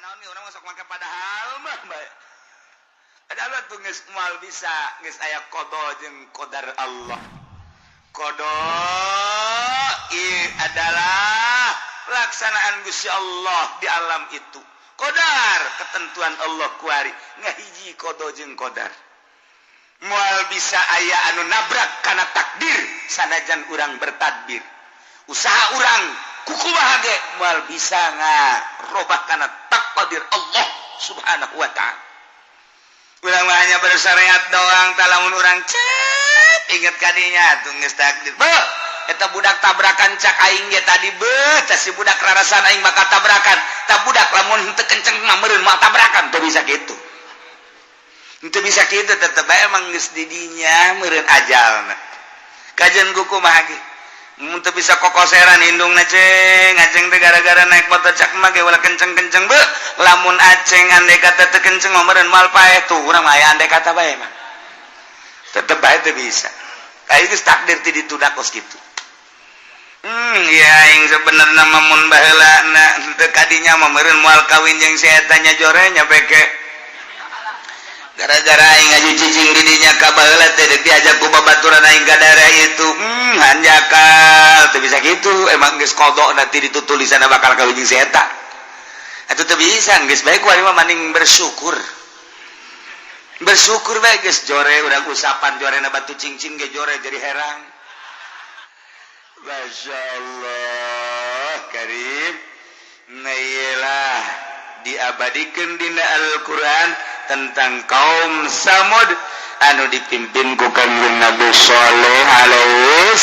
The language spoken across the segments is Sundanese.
Naon urang masuk make, padahal mah bae. Padahal tuh geus moal bisa, geus aya qada jeung qadar Allah. Qada ieu adalah pelaksanaan Gusti Allah di alam itu. Qadar ketentuan Allah kuari. Ngahiji qada jeung qadar. Moal bisa aya anu nabrak karena takdir, sanajan urang bertadbir. Usaha urang kukumaha ge moal bisa ngarobah karena takdir Allah Subhanahu wa Ta'ala. Urang mah hanya bersyariat doang, tah lamun urang cep inget kadinya tuh geus takdir. Beuh, eta budak tabrakan, cak aing ge tadi, beuh, tah si budak rarasan aing bakal tabrakan. Tah budak lamun henteu kenceng mah meureun moal tabrakan, teu bisa kitu. Henteu bisa kitu, tetep bae emang geus di dinya meureun ajalna. Kajian kumaha ge mun teu bisa kokoseran indungna ceng aceng teh gara-gara naik motor, cak mah ge ulah kenceng-kenceng. Beuh, lamun aceng andai kata teu kenceng mah meureun moal paeh. Tuh urang mah aya andai kata bae mah tetep bae teu bisa. Kayak geus takdir ti ditunda kos kitu. Ya aing sebenarnya mah mun baheula na teu kadinya mah meureun moal kawin jeung si eta nya, jore nya beke gara-gara aing ngaju cicing di dinya ka baheula teh deuk diajak ku babaturan aing ka daerah itu, hanjakal teu bisa kitu. Emang geus qada nanti ditutulisanna bakal kawin jeung si eta atuh, teu bisa. Geus bae ku mah mending bersyukur, bersyukur bae. Geus jore urang usapan jorena batu cincin ge jore jadi herang. Masya Allah Karim. Nah, iyalah diabadikan dina Al-Quran tentang kaum Samud anu dipimpin ku Kangjeng Nabi Saleh alaihi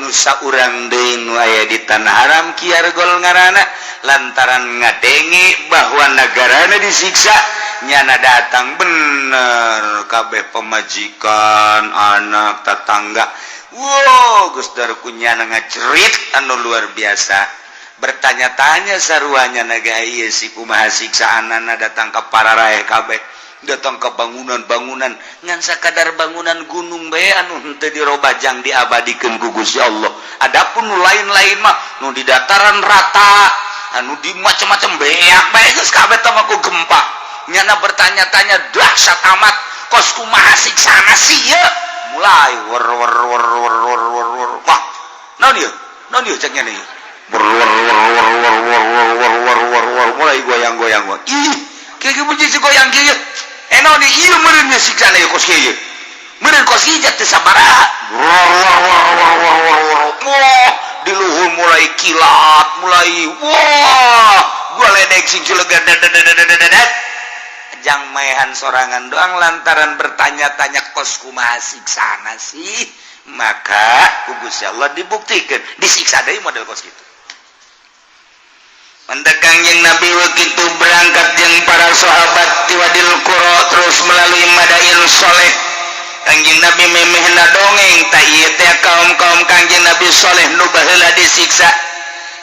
nusa urang deui nu aya di tanah haram, Kiargol ngaranna. Lantaran ngadenge bahwa negarana disiksa, nyana datang bener kabeh, pemajikan, anak, tetangga. Wow, Gus Darku, nyana ngacerit anu luar biasa, bertanya-tanya saruanya naga ieu si kumaha siksaanana. Datang ke para raeh kabeh, datang ke bangunan-bangunan, ngan sakadar bangunan gunung bae anu henteu dirobajang diabadikeun ku Gusti Allah. Adapun nu lain-lain mah, nu di dataran rata, anu di macam-macam, beak bae geus kabeh teh ku gempa. Nyana bertanya-tanya, dahsyat amat, kos kumaha siksana sih ye? Mulai wer wer wer wer wer wer wer. Wah, naon ieu, naon ieu, cek nya ieu. Wer wer wer wer wer wer wer wer wer wer wer, mulai goyang-goyang. Ih, kayak bunyi si goyang kieu. Eh, naon ieu? Meureun siksana ieu kos kieu, meureun kos kieu teh sabaraha. Wer wer wer wer wer wer wer. Wah, di luhur mulai kilat, mulai wah, gua ledek sing cilegan jang maehan sorangan doang. Lantaran bertanya-tanya kos kumaha siksana sih, maka ku Gusti Allah dibuktikan disiksa deui model kos kitu. Mentek Kangjeng Nabi begitu berangkat jeung para sahabat ti Wadil Qura, terus melalui Madain Soleh. Kangjeng Nabi memehna dongeng, tak ieu teh kaum-kaum Kangjeng Nabi Soleh nu baheula disiksa.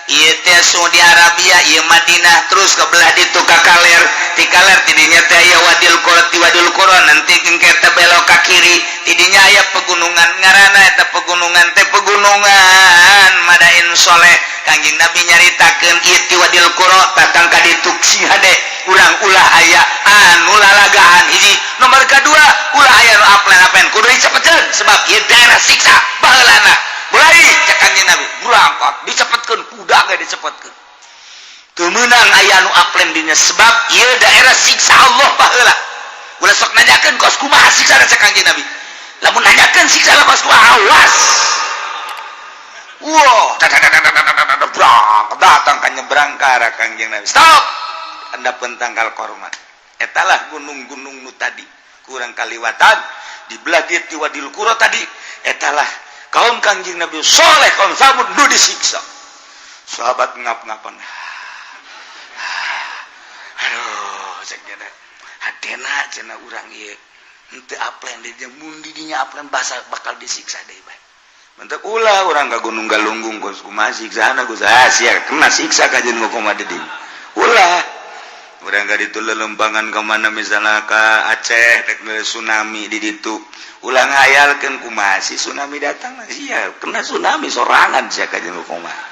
Ieu teh Saudi Arabia, ieu Madinah, terus ke belah ditu ka kaler, ti kaler tidinya teh aya Wadil Qura, ti Wadil Qura nanti engke teh belok ka kiri, tidinya aya pegunungan, ngaranna eta pegunungan teh pegunungan Madain Soleh. Kangjeng Nabi nyaritakeun ieu ti Wadil Qura datang ka ditu, sing hade urang ulah aya anu lalagaan hiji, nomor kedua ulah aya nu aplen-aplen, kudu dicepetkeun sebab ieu daerah siksa baheulana. Mulai cek Kangjeng Nabi berangkat dicepetkeun, kuda ge dicepetkeun, teu meunang aya anu aplen dinya sebab ieu daerah siksa Allah baheula. Ulah sok nanyakeun kos kumaha siksa. Cek Kangjeng Nabi, lamun nanyakeun siksa kos kumaha, awas. Wow, datang kan nyebrang ke arah Kangjeng Nabi. Stop. Anda pentangkal kormat. Etalah gunung-gunung nu tadi kurang kaliwatan di belah dieu ti Wadil Qura tadi. Etalah kaum Kangjeng Nabi Soleh, kaum Samud nu disiksa. Sahabat ngap-ngapan. Aduh, cek hatena cenah urang ieu henteu aplen di dieu, mun di dinya aplen basa bakal disiksa deui bae. Mentek ulah urang ka Gunung Galunggung, kos kumaha siksana Gus, ah sia kena siksa kajian kumaha di dieu. Ulah urang ka ditu lelempangan ka mana, misalnya ka Aceh rek tsunami di ditu, ulah ngayalkeun kumaha sih tsunami datang, sia kena tsunami sorangan sia kajian kumaha.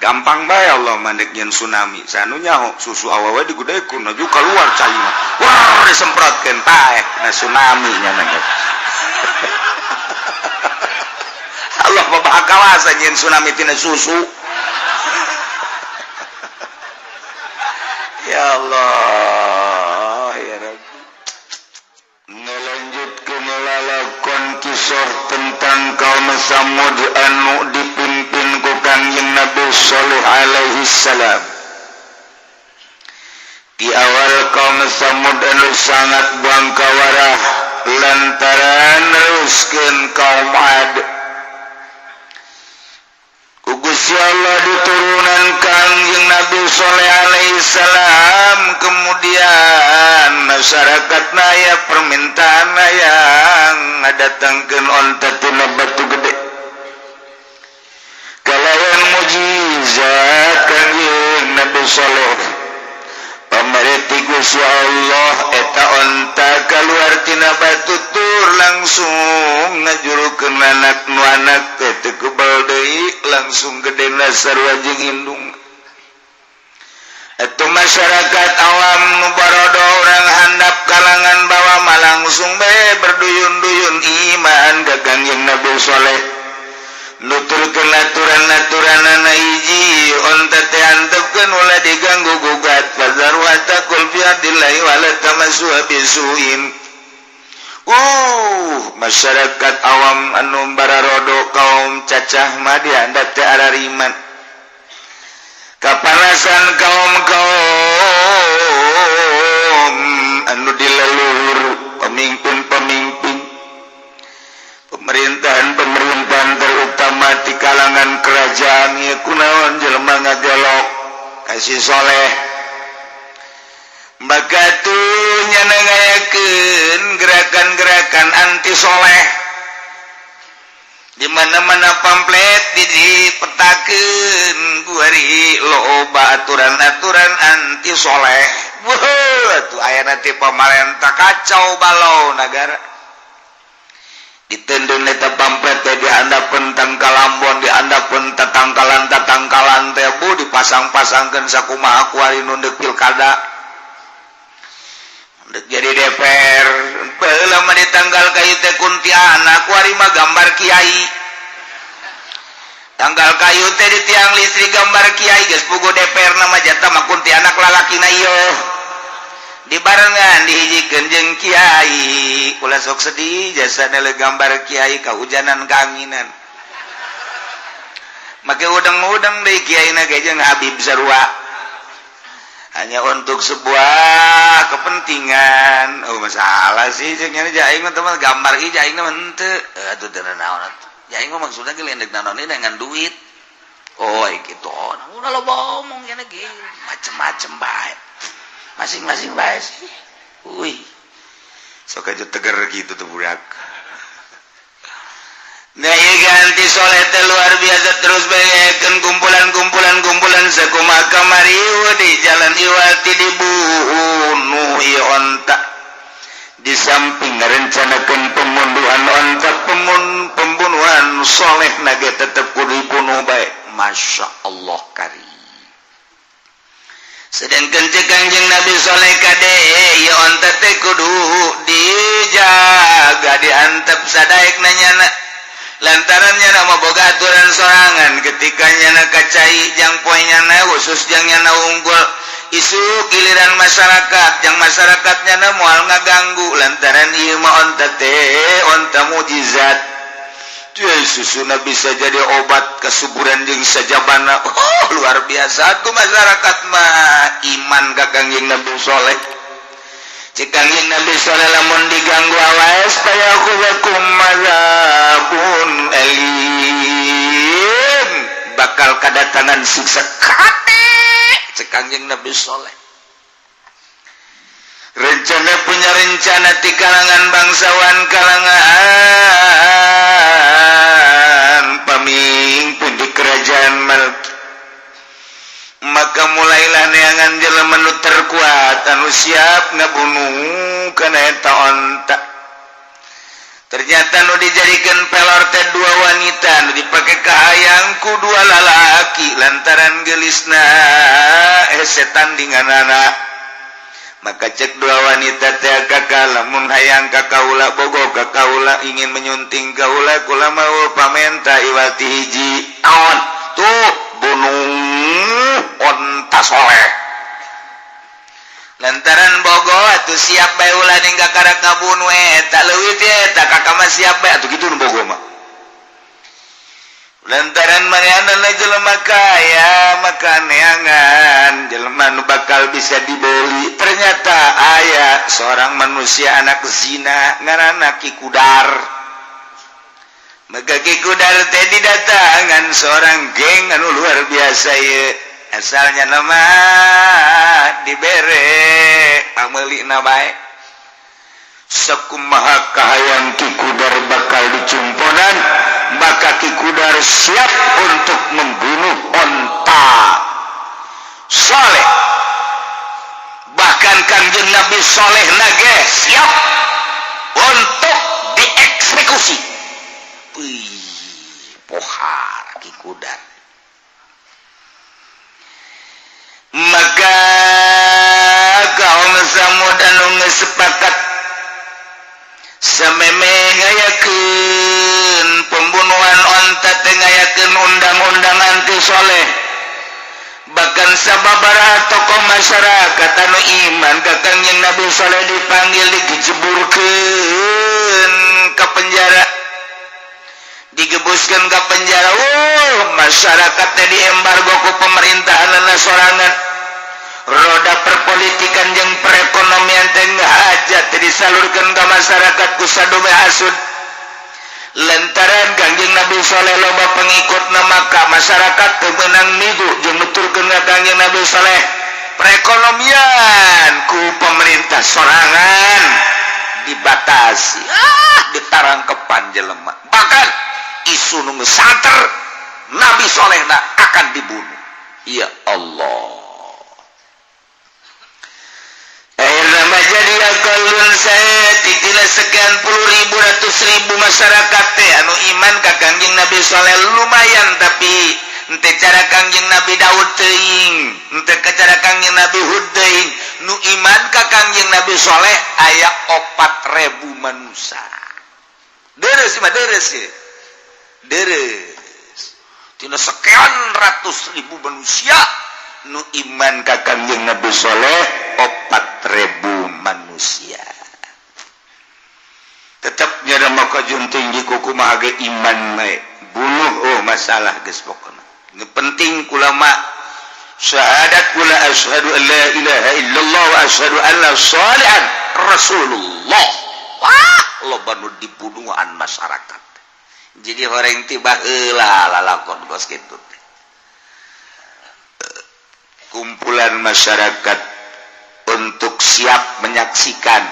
Gampang bae Allah mandek nyen tsunami. Sanu nyaho susu awewe digudekeun aju keluar cai mah. Wah, disemprotkeun paeh na tsunami nya nangis. Allah mah kawasa nyen tsunami tina susu. Ya Allah, ya Rabbi. Melanjutkan lalakon kisah tentang kaum Samud anu dipimpin ku Kangjeng Nabi Shalih alaihi salam. Di awal kaum Samud anu sangat bangkawarah lantaran neruskeun kaum Ad. Ku Gusti Allah diturunan Kangjeng Nabi Shalih alaihi salam, kemudian masyarakat naya permintaan yang ngadatangkeun onta tina batu gede. Kalayan mujizat Kangjeng Nabi Shalih pamareti Gusti Allah eta onta kaluar tina batu tur langsung ngajurukeun anak nu anak teh teu kebal deui langsung gedena sarua jeung indung. Eta masyarakat awam nu barodo urang handap kalangan bawah mah langsung bae berduyun-duyun iman ka Kangjeng Nabi Shalih. Nuturkeun aturan-aturanana hiji onta teh antepkeun ulah diganggu gugat fadzaruha ta'kul fi ardillahi wala tamassuha bisuin. Masyarakat awam anu bararodo kaum cacah mah dihandap teh arariman. Kapanasan kaum-kaum anu di leluhur pemimpin-pemimpin pemerintahan-pemerintahan terutama di kalangan kerajaan ieu kunaon jelema ngagelok kasih soleh maka tuh nyana ngayakeun gerakan-gerakan anti soleh di mana-mana pamflet dipetakeun kuari loba aturan-aturan anti soleh. Wah, tuh aya nanti pamarentah kacau balau negara ditendun eta pamflet teh dihandapeun tangkalambon dihandapeun tatangkalan tatangkalan teh bu dipasang-pasangkeun sakumaha kuari nu deuk pilkada deuk jadi DPR baheula mah ditanggal kayu teh kuntianak kuari mah gambar kiai tanggal kayu teh di tiang listrik gambar kiai geus puguh DPR nama jatah mah kuntianak lalakina ieu dibarengan dihijikeun jeung kiai ulah sok sedih jasa nele gambar kiai kahujanan kaanginan make udang-udang deui kiai na ge jeung Habib sarua hanya untuk sebuah kepentingan. Oh masalah sih jeung nya aing mah teman gambar ieu aing mah henteu atuh teu naon atuh aing mah maksudna ge lendek naon dengan duit. Oh gitu, oh udah lo omong nya ge macem-macem bae masing-masing bae sih. Wih, sok aja teger gitu tuh budak. Nah, ieu ganti soleh teh luar biasa terus baekeun kumpulan-kumpulan kumpulan sakumaha kamari di jalan iwati dibunuh ieu onta. Di samping ngarencanakeun pembunuhan onta pembunuhan soleh nage tetep kudu dibunuh bae. Masya Allah karim. Sedangkan cek Kangjeng Nabi Soleh kade ieu onta teh kudu dijaga diantep sadaek nanyana lantaran nyana mah boga aturan sorangan ketika nyana kacai jang poe nyana khusus jang nyana unggul isu giliran masyarakat yang masyarakat nyana moal ngaganggu lantaran ieu mah onta teh onta mujizat. Susuna bisa jadi obat kesuburan jeung sajabana. Oh luar biasa tuh masyarakat mah iman ka Kangjeng Nabi Soleh. Cek Kangjeng Nabi Soleh lamun diganggu awas fayakhudzakum adzabun alim bakal kadatangan siksa kate cek Kangjeng Nabi Soleh. Rencana punya rencana di kalangan bangsawan kalangan pemimpin di kerajaan Malki maka mulailah neangan jelema nu terkuat anu siap ngabunuh kana eta onta. Ternyata nu dijadikan pelor teh dua wanita, nu dipake kahayang ku dua lalaki lantaran gelisna hese tandinganana. Maka cek dua wanita teh, "Kakak, lamun hayang ka kaula, bogo ka kaula, ingin menyunting kaula, kula mau pamenta iwati hiji." "Naon tuh?" "Bunuh onta Soleh." Lantaran bogo atuh siap bae, ulah ningga karak ngabunuh eta leuwih teh eta kakak mah siap bae atuh kitu nu bogo mah. Lantaran manehna jelema kaya, maka neangan jelema nu bakal bisa dibeli. Ternyata aya seorang manusia anak zina ngaranna Ki Kudar. Maka Ki Kudar teh didatangan seorang geng anu luar biasa ye, asalnya nama dibere pameulina bae. Sakumaha kahayang Ki Kudar bakal dicumponan, maka Ki Kudar siap untuk membunuh onta Soleh. Bahkan Kanjeng Nabi Soleh nage siap untuk dieksekusi. Wih, pohara Ki Kudar. Maka kaum Samud anu geus sepakat sameme ngayakeun pembunuhan onta teh, ngayakeun undang-undang anti Soleh. Bahkan sababaraha tokoh masyarakat anu iman ka Kangjeng Nabi Soleh dipanggil, digejeburkeun ke penjara, digebuskan ke penjara. Oh, masyarakat teh diembargo ku pemerintahan sorangan. Roda perpolitikan jeung perekonomian teh hajat disalurkan ke masyarakat ku sadome hasud. Lantaran Kangjeng Nabi Soleh loba pengikut, maka masyarakat teu meunang migu jeung nuturkeun ka Kangjeng Nabi Soleh. Perekonomian ku pemerintah sorangan dibatasi, ah, ditarangkepan jelema. Bahkan isu nu santer, Nabi Solehna akan dibunuh. Ya Allah, akhirnya jadi akalun saya sekian puluh ribu, ratus ribu masyarakat teh anu iman ka Kangjeng Nabi Soleh lumayan, tapi ente cara Kangjeng Nabi Daud teuing, ente ke cara Kangjeng Nabi Hud teuing. Nu iman ka Kangjeng Nabi Soleh aya 4000 manusia. Deres mah, deres ya, deres. Tina sekian ratus ribu manusia, nu iman ka Kangjeng Nabi Soleh 4000 manusia. Tetap nyada maka tinggi kuku mah iman bae bunuh. Oh, masalah geus pokona. Nu penting kulama syahadat kula, asyhadu an la ilaha illallah wa asyhadu anna salihan rasulullah. Wah, loba nu dibunuhan masyarakat. Jadi orang tiba heula lalakon kos kitu. Kumpulan masyarakat untuk siap menyaksikan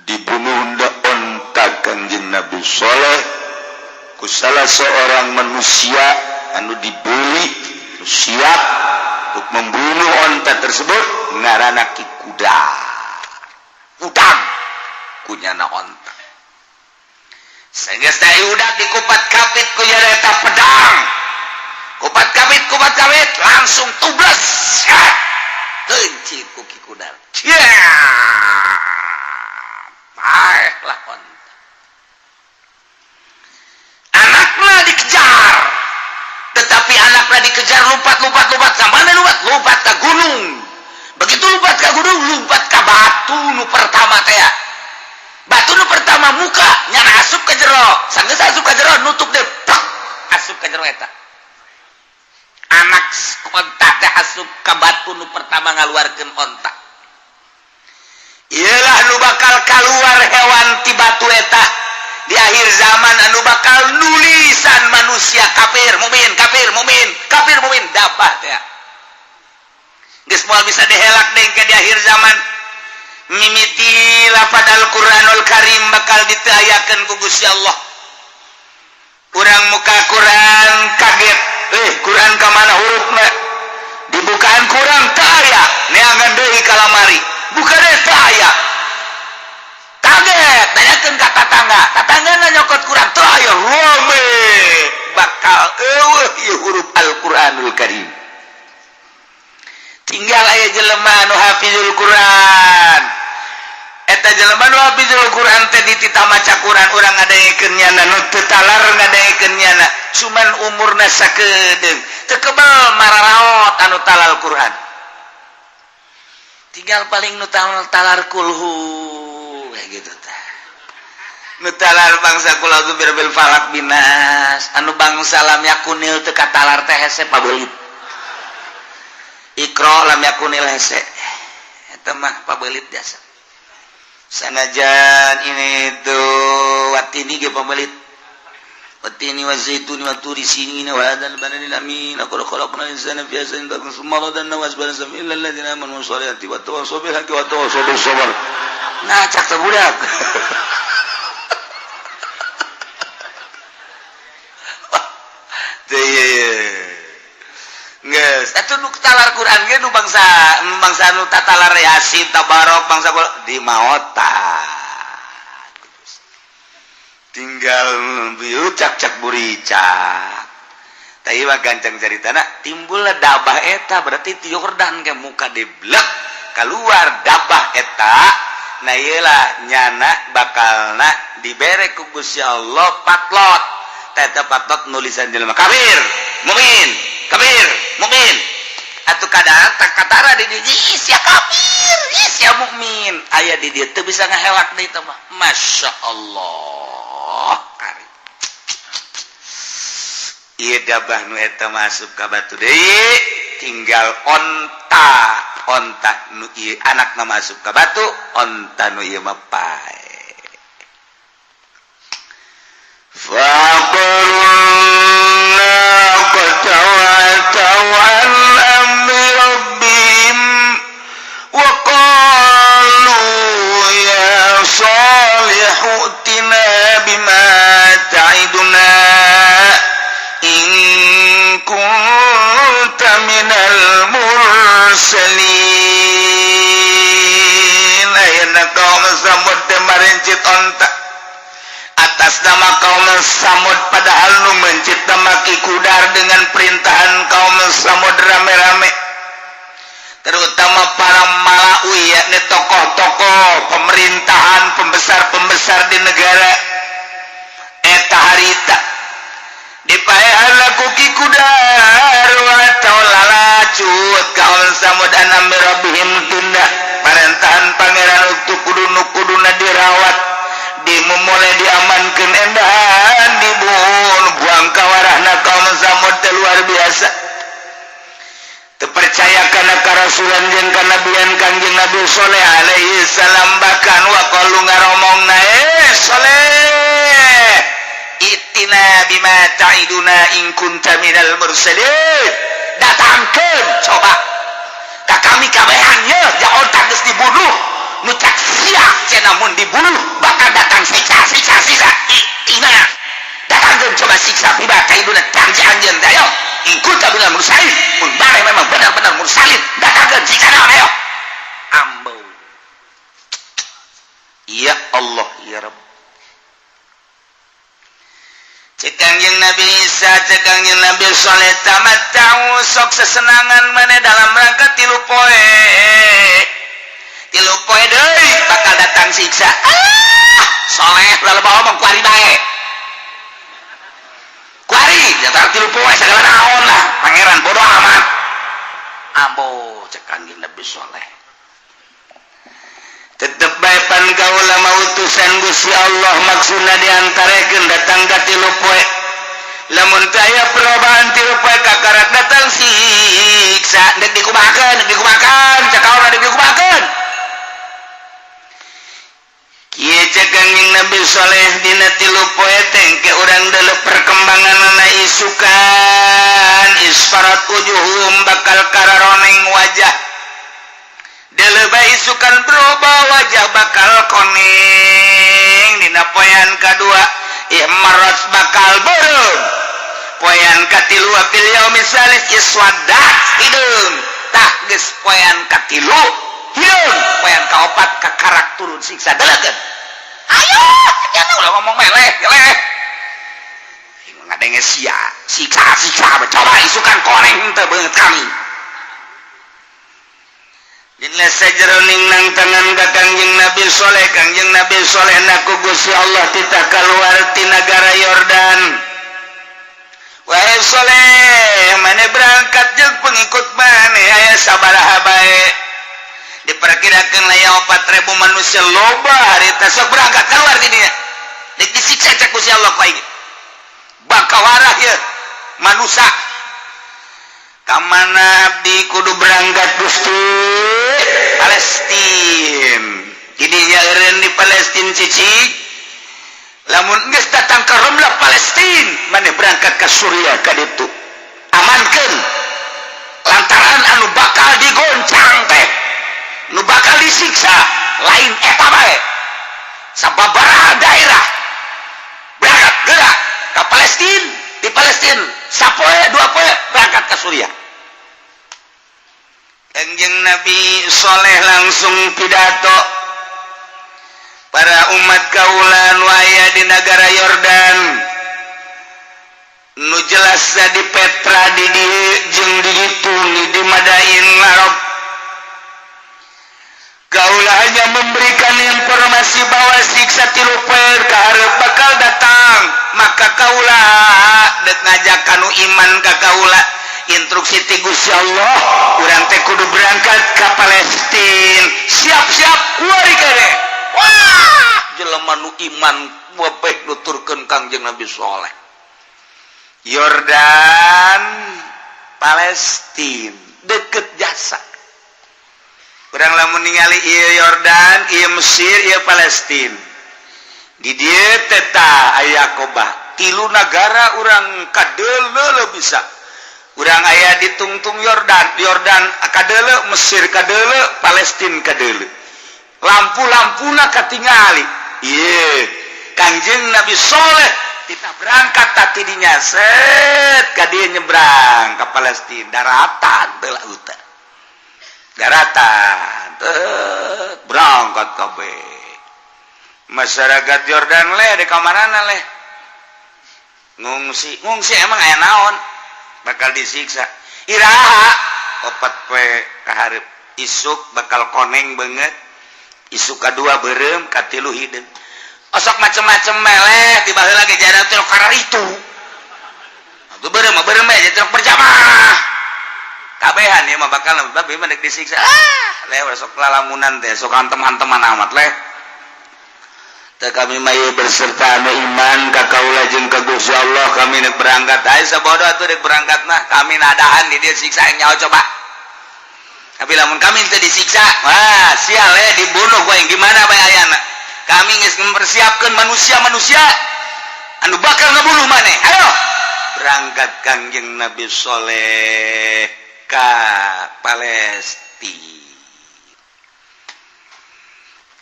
dibunuh onta Kangjeng Nabi Soleh ku salah seorang manusia anu dibeli, siap untuk membunuh onta tersebut, ngarana Ki Kuda. Udang kunyana onta. Sehingga saya udah dikupat kapit ku eta pedang, kupat kapit, kupat kapit, langsung tubles keunci ku Ki Kudar. Paeh lah onta. Anaknya dikejar, tetapi anaknya dikejar, lompat, lompat, lompat ke mana? Lompat, lompat ke gunung. Begitu lompat ke gunung, lompat ke batu nu pertama teh. Batu nu pertama muka nyana, asup ke jero. Sanggeus asup ke jero, nutup deh, plak, asup ke jero. Eta anak onta teh asup ke batu nu pertama, ngaluarkeun onta. Iyalah nu bakal keluar hewan ti batu eta di akhir zaman, anu bakal nulisan manusia kafir mumin, kafir mumin, kafir mumin, dapat ya. Geus moal bisa dihelak deh di akhir zaman. Mimiti lafad Al-Qur'anul Karim bakal ditayakeun ku Gusti Allah. Kurang muka Quran kaget, eh, Quran ka mana hurufna? Dibukaan kurang teu aya, neangan deui kalamari, buka deh, teu aya. Kaget, tanyakeun ka. Tetangga tetangga nyokot Quran tuh, aya rame, bakal eueuh ieu huruf Al-Qur'anul Karim. Tinggal aya jelema anu hafizul Quran. Eta jelema nu hafizul Quran teh dititah maca Quran, urang ngadengekeun nyana, nu teu talar ngadengekeun nyana, cuman umurna sakedeung, teu kebel mararaot anu talar Quran. Tinggal paling nu talar kulhu kayak gitu tah, nu talar bangsa qul a'udzu birabbil falaq, binnas, anu bangsa lam yakunil teu katalar teh hese pabelit. Iqra, lam yakunil hese, eta mah pabelit jasa. Sanajan ini tuh watini ge pabelit. Wattini wazaituni wa turi sinina wa hadzal baladil amin laqad khalaqnal insana fi ahsani taqwim tsumma radadnahu asfala safilin illa alladziina amanu wassalihati wa tawassaw bil haqqi wa tawassaw bis sabr. Nah, cak teh budak. Teu geus atuh nu talar Quran ge, nu bangsa bangsa nu tatalar Yasin, Tabarok, bangsa di maota, tinggal bieu cak cak buricak. Tapi mah gancang caritana, timbullah dabah eta, berarti ti Yordan ke muka diblek keluar dabah eta. Nah, iyalah nyana bakalna dibere ku Gusti Allah patlot. Eta patlot nulisan jelema kafir, mukmin, kafir, mukmin. Atuh kadang tak katara di dieu sia kafir, sia mukmin, aya di dieu teu bisa ngahewak deui teh mah. Masya Allah, kari ieu dabah nu eta masuk ka batu deui, tinggal onta. Onta nu ieu anakna masuk ka batu, onta nu ieu mah pae. فعقروا الناقة وعتوا عن أمر ربهم وقالوا يا صالح ائتنا بما تعدنا إن كنت من المرسلين. Ayeuna kaum Samud teh marencit onta atas nama kaum Samud, padahal nu mencit Ki Kudar dengan perintahan kaum Samud rame-rame, terutama para malaui, yakni tokoh-tokoh pemerintahan, pembesar-pembesar di negara eta harita. Dipaehan ku Ki Kudar atau lalacut kaum Samud an amri rabbihim, tunda parentahan pangeran untuk kudu nu kuduna dirawat, dimulai diamankan, endahan dibunuh buang kawarahna. Kaum Samud teh luar biasa, terpercaya karena karasulan jeung kanabian Kangjeng Nabi Soleh alaihi salam. Bahkan waqalu, ngaromong, eh Soleh, i'tina bima ta'iduna in kunta minal mursalin. Datangkeun coba ka kami kabehan ye ja onta geus dibunuh, nu cak sia cenah mun dibunuh bakal datang siksa, siksa, siksa. I'tina, datangkeun coba siksa, bima ta'iduna, janji anjeun, ayo, in kunta minal mursalin, mun bare memang benar-benar mursalin, datangkeun siksa naon, ayo. Ambo, ya Allah, ya Rabb. Cek Kangjeng Nabi Isa, cek Kangjeng Nabi Soleh, tamatta'u, sok sesenangan mana dalam rangka 3 poe, 3 poe deui bakal datang siksa. Ah, Soleh lalu bawa ngomong kuari bae, kuari ya 3 poe segala naon lah, pangeran bodoh amat. Ambo, cek Kangjeng Nabi Soleh, tetep bae pan kaula mah utusan Gusti Allah. Maksudna diantarekeun datang ka 3 poe, lamun teu aya perubahan 3 poe, kakarak datang siksa. Dek dikumahakeun, dek dikumahakeun, cek kaula, dek dikumahakeun? Kieu cek Kangjeng Nabi Soleh, dina 3 poe teh ke urang deuleu perkembanganna, isukan isfarat wujuhum, bakal kararoneng wajah. Deuleu isukan berubah wajah, bakal koneng. Dina poean kadua ihmarat, bakal beureum. Poean katilu fil yaumi salis iswadat, hideung. Tah, geus poean katilu hideung, poean kaopat kakarak turun siksa. Delegeun. Ayo, jangan ulah ngomong meleh, meleh. Ngadenge sia, siksa siksa, coba isukan koneng teu beungeut kami. Dina sajeroning nang tangan ka Kangjeng Nabi Soleh, Kangjeng Nabi Soleh naku Gusti Allah titah keluar ti negara Yordan. Wahai Soleh, maneh berangkat jeung pengikut maneh aya sabaraha bae? Diperkirakan aya 4000 manusia, loba harita. Sok berangkat keluar di dinya. Dek disiksa cek Gusti Allah ku aing. Bakal warah ya manusia. Kamana abdi kudu berangkat, Gusti? Palestin. Didinya eureun di Palestin, cici. Lamun geus datang ke Romlah Palestin, maneh berangkat ke Suriah ka ditu. Amankeun lantaran anu bakal digoncang teh, nu bakal disiksa lain eta bae, sababaraha daerah. Berangkat gerak ke Palestin. Di Palestin sapoe 2 poe berangkat ke Suriah. Kanjeng Nabi Soleh langsung pidato, "Para umat kaula nu aya di negara Yordan, nu jelas di Petra di dieu jeung di ditu di Madain Arab, kaula hanya memberikan informasi bahwa siksa 3 poe kaharep bakal datang. Maka kaula dek ngajak kanu iman ka kaula. Instruksi ti Gusti Allah, urang teh kudu berangkat ke Palestina. Siap-siap kuari kene." Wah, jelema nu iman webeh nuturkeun Kangjeng Nabi Soleh. Yordan Palestina deket jasa. Urang lamun ningali ieu Yordan, ieu Mesir, ieu Palestina, di dieu teh tah aya Aqabah. Tilu negara urang kadeuleu bisa. Urang aya di tungtung Yordan, Yordan kadeuleu, Mesir kadeuleu, Palestina kadeuleu, lampu-lampuna katingali. Ieu Kangjeng Nabi Soleh kita berangkat tadi dinya, set ka dieu, nyebrang ke Palestina, daratan teu lautan, daratan teu. Berangkat kabeh masyarakat Yordan. Leh, di kamarana leh? Ngungsi, ngungsi. Emang aya naon bakal disiksa? Iraha? 4 poe kaharep. Isuk bakal koneng banget, isuk kedua berem, katilu hideung. Osok macem-macem meleh tiba lagi jalan teh karena itu. Atuh berem mah berem aja teh berjamaah. Kabehan ya mah bakal babi mah disiksa. Ah, leh, sok lalamunan teh, sok antem-anteman amat leh. Teh kami mah ieu berserta anu iman ka kaula jeung ka Gusti Allah, kami nek berangkat. Ayo sabodo atuh rek berangkat mah. Kami nadahan di dieu siksa yang nyawa coba. Tapi lamun kami teu disiksa, wah, sial eh, dibunuh gua yang gimana bae ayana. Kami geus mempersiapkan manusia-manusia anu bakal ngebunuh maneh. Ayo berangkat. Kangjeng Nabi Soleh ka Palestina.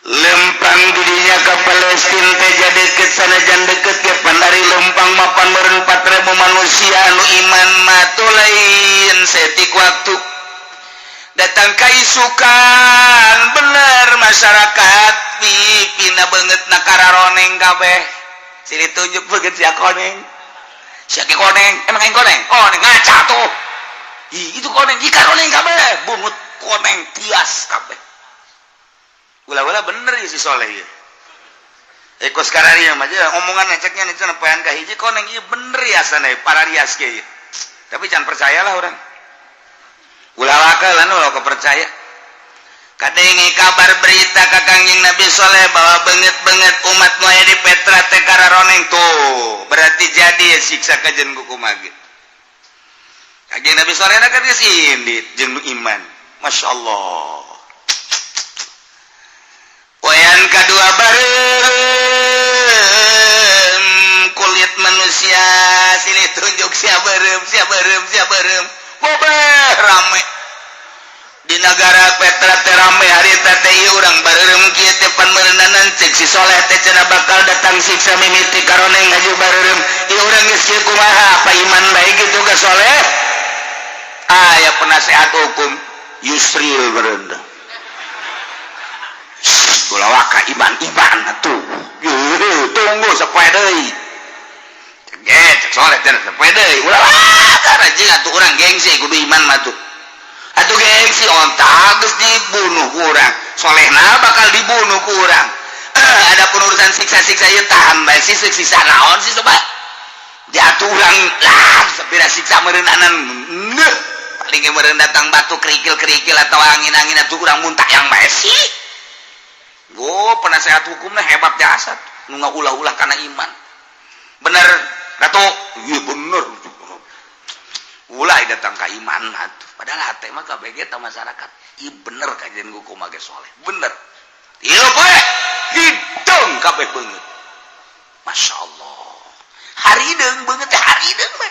Lempang didinya ke Palestina teh jadi deket. Sanajan deket ge pan dari lempang mapan meureun 4000 manusia anu iman mah lain setik waktu. Datang kaisukan bener, masyarakat pipina banget na kararoneng kabeh. Sini tunjuk beget, sia koneng, sia koneng, emang aing koneng? Koneng ngaca tuh. Ih, itu koneng jika koneng kabeh, bungut koneng tias kabeh. Ulah-ulah bener ya si Soleh ya. Eko sekarang ya mah omongan ceknya nih cenah poean kahiji koneng ieu bener ya sana para rias ge. Tapi jangan percayalah orang. Ulah wakalan, ulah kepercaya. Kadenge kabar berita ka Kangjeng Nabi Soleh bahwa banget-banget umat nu aya di Petra teh kararoneng tuh. Berarti jadi ya siksa kajen kumaha ge. Kangjeng Nabi Soleh kan geus indit jeung nu iman. Masya Allah. Poean kedua bareng kulit manusia, silih tunjuk, sia berem, sia berem, sia berem. Bobeh rame di negara Petra teh, rame harita teh. Ieu urang bareureum kieu teh pan meureunanan cek si Soleh teh cenah bakal datang siksa mimiti karoneng haju bareureum. Ieu urang geus kieu kumaha? Apa iman bae gitu ka Soleh? Aya penasehat hukum Yusril berenda. Ulah waka iman iman atuh. Tunggu sapoe deui. Cek soleh teh sapoe deui. Ulah waka anjing, atuh urang gengsi, kudu iman mah tuh. Atuh gengsi, onta geus dibunuh ku urang. Solehna bakal dibunuh ku urang. Ada urusan siksa-siksa ieu, tahan bae sih, siksa naon sih coba. Jatuh urang lah sapira siksa meureunanan. Paling meureun datang batu kerikil-kerikil atau angin-angin, atuh urang muntah yang bae sih. Go penasehat hukumnya hebat jasa nu ulah-ulah karena iman. Bener Ratu? Iya, bener. Ulah datang ke iman atuh. Padahal hate mah KBG ta masyarakat. Iya, bener, kajian hukum ge soleh. Bener. Iya poe hidung kabeh beungeut. Masya Allah. Harideung beungeut teh, harideung we.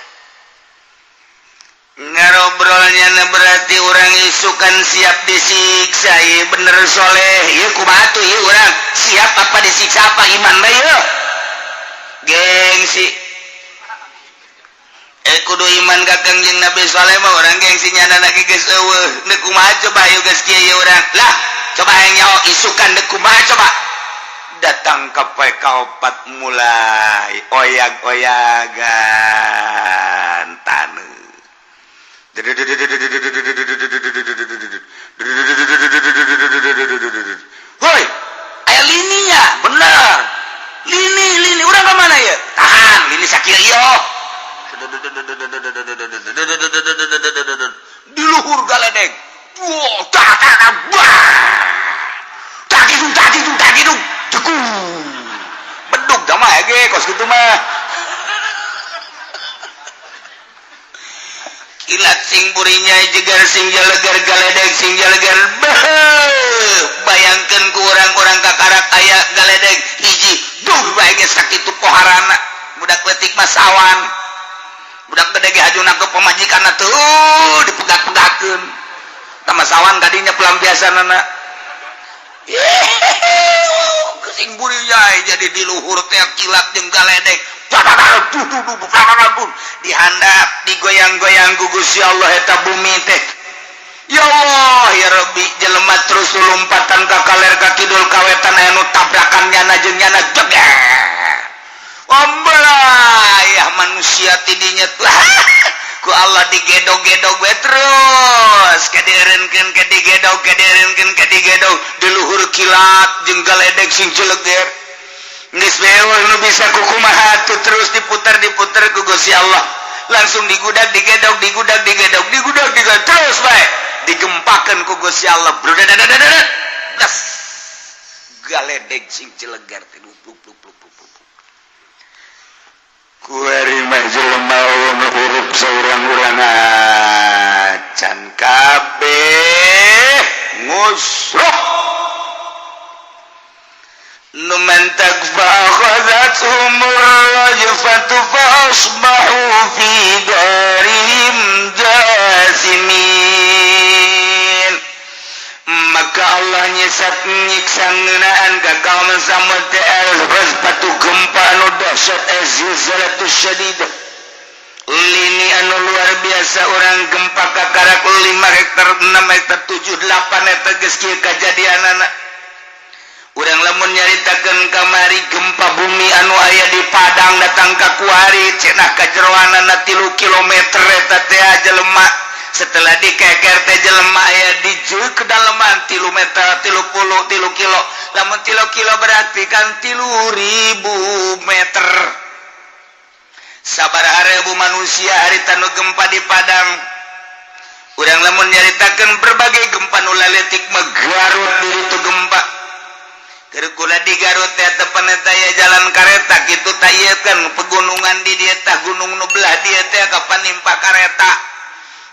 Ngarobrolnya na berarti orang isukan siap disiksa. Iya, bener soleh. Iya, kumaha tuh? Iya, orang siap apa disiksa, apa iman bae ieu? Gengsi, eh, kudu iman ka Kangjeng Nabi Soleh mah orang gengsi nyana lagi geus eueuh. Deuk kumaha coba ieu geus kieu ieu urang lah? Coba hayang nyaho isukan deuk kumaha coba? Datang ke poe kaopat mulai oyag-oyagan taneuh. Woi, aya lininya, bener. Lini, lini, urang ke mana ya? Tahan, lini sakit iyo. Di luhur galedeg. Wah, tak tak tak, wah. Tak gitu, tak gitu, tak gitu. Jeku. Beduk dah mah ge kos kitu mah. Kilat sing burinya jegar sing jalegar, galedeg sing jalegar. Bayangkan ku orang-orang kakarak aya galedeg hiji duh bae ge sakitu poharana. Budak leutik mah sawan, budak gede ge haju nangkep pamajikanna tuh dipegat-pegatkeun tah sawan kadinya pelampiasanana. Sing burinya jadi di luhur teh kilat jeung galedeg, dihandap digoyang-goyang ku Gusti Allah eta bumi teh. Ya Allah ya Rabbi, jelema terus lompatan ka kaler, ka kidul, ka wetan, aya nu tabrakan nyana jeung nyana, jeger ya manusia tidinya tuh. Ku Allah digedog-gedog we terus kadieureunkeun, kadigedog, kadieureunkeun, kadigedog di luhur kilat jeung galedeg sing jeleger. Geus beul nu bisa kukumaha tuh, terus diputar diputar ku Gusti Allah, langsung digudag, digedog, digudag, digedog, digudag, digedog terus bae, digempakeun ku Gusti Allah, blas, galedeg sing jeleger teh pluk pluk pluk pluk pluk. Kuari mah jelema hurup saurang-urang acan kabeh ngusruh nu mantak. فأخذتهم الرجفة فأصبحوا في دارهم جاثمين. Maka Allah nyesat nyiksa ngeunaan ka kaum Samud teh patu gempa anu dahsyat, zilzalatus syadidah, lini anu luar biasa. Orang gempa kakarak 5 hektar, 6 hektar, 7, 8 hektar geus kieu kajadianana. Urang lamun nyaritakeun kamari gempa bumi anu aya di Padang datang ka kuari, cenah kajeroanana 3 kilometer eta teh jelema. Setelah dikeker teh jelema aya di kedalaman 3 meter, 33 kilo. Lamun 3 kilo berarti kan 3000 meter. Sabaraha ribu manusia harita nu gempa di Padang. Urang lamun nyaritakeun berbagai gempa nu laletik mah, Garut dulu tuh gempa. Keur kula di Garut teh tepan eta ya jalan kareta kitu tah, ieu kan pegunungan di dieu tah, gunung nu belah dieu teh kapan nimpa kareta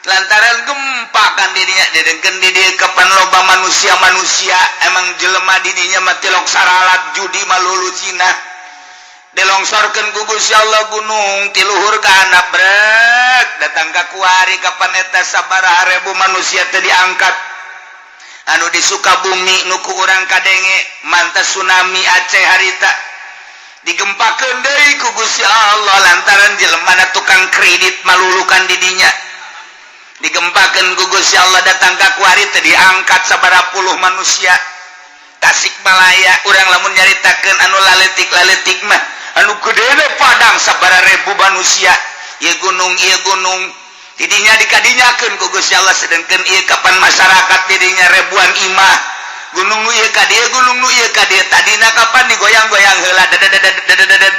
lantaran gempa kan dirinya didengkeun di dieu. Kapan loba manusia-manusia, emang jelema di dinya mah tilok saralat judi malulu Cina. Dilongsorkeun ku Gusti Allah gunung ti luhur ka handap, brek, datang ka kuari. Kapan eta sabaraha ribu manusia teh diangkat. Anu di Sukabumi nu ku urang kadenge mantas tsunami Aceh harita digempakeun deui ku Gusti Allah lantaran jelema tukang kredit malulukan didinya. Digempakeun ku Gusti Allah, datang ka kuari teh diangkat sabaraha puluh manusia. Tasikmalaya urang lamun nyaritakeun anu laletik-laletik mah, anu gede Padang sabaraha ribu manusia. Ieu gunung, ieu gunung tidinya dikadinyakeun ku Gusti Allah, sedangkan ieu kapan masyarakat tidinya ribuan imah. Gunung nu ieu ka dieu, gunung nu ieu ka dieu, tadina kapan digoyang-goyang heula dadadadadadadad.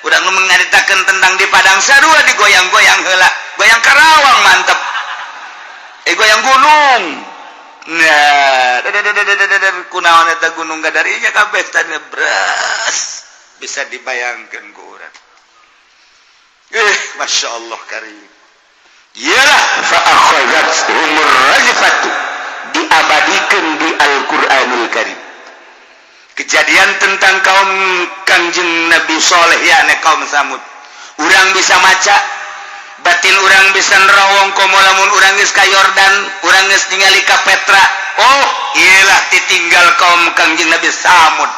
Urang nu mengaritakeun tentang di Padang sarua digoyang-goyang heula, goyang Karawang mantep, eh, goyang gunung. Nah, dadadadadadad, kunaon eta gunung gadarinya kabeh tadi beras bisa dibayangkan ku urang. Eh, masya Allah karim. Iyalah, fa akhadhathumur rajfatu, diabadikan di Al-Qur'anul Karim kejadian tentang kaum Kangjeng Nabi Soleh ya, kaum Samud. Urang bisa maca, batin urang bisa nerawong, komo lamun urang geus ka Yordan, urang geus ningali ka Petra. Oh, iyalah ditinggal kaum Kangjeng Nabi Samud.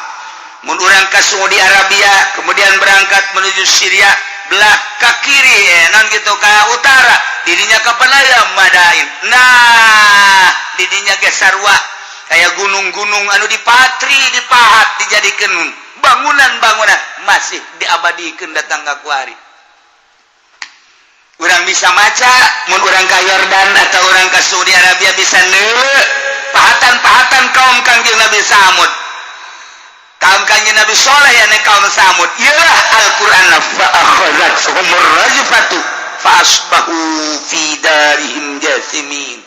Mun urang ka Saudi Arabia, kemudian berangkat menuju Syria, belah ke kiri, eh, non gitu, ke utara dirinya kapan aya Madain. Nah, didinya ge sarua kayak gunung-gunung anu dipatri, dipahat, dijadikan bangunan-bangunan, masih diabadikan datang ke kuari. Urang bisa maca mun urang ka Yordan atau urang ke Saudi Arabia, bisa neuleu pahatan-pahatan kaum Kangjeng Nabi Samud, kaum Kangjeng Nabi Soleh ya, kaum Samud. Iyalah Al-Qur'an, fa akhadhathumur rajfatu fa asbahu fi darihim jasimin.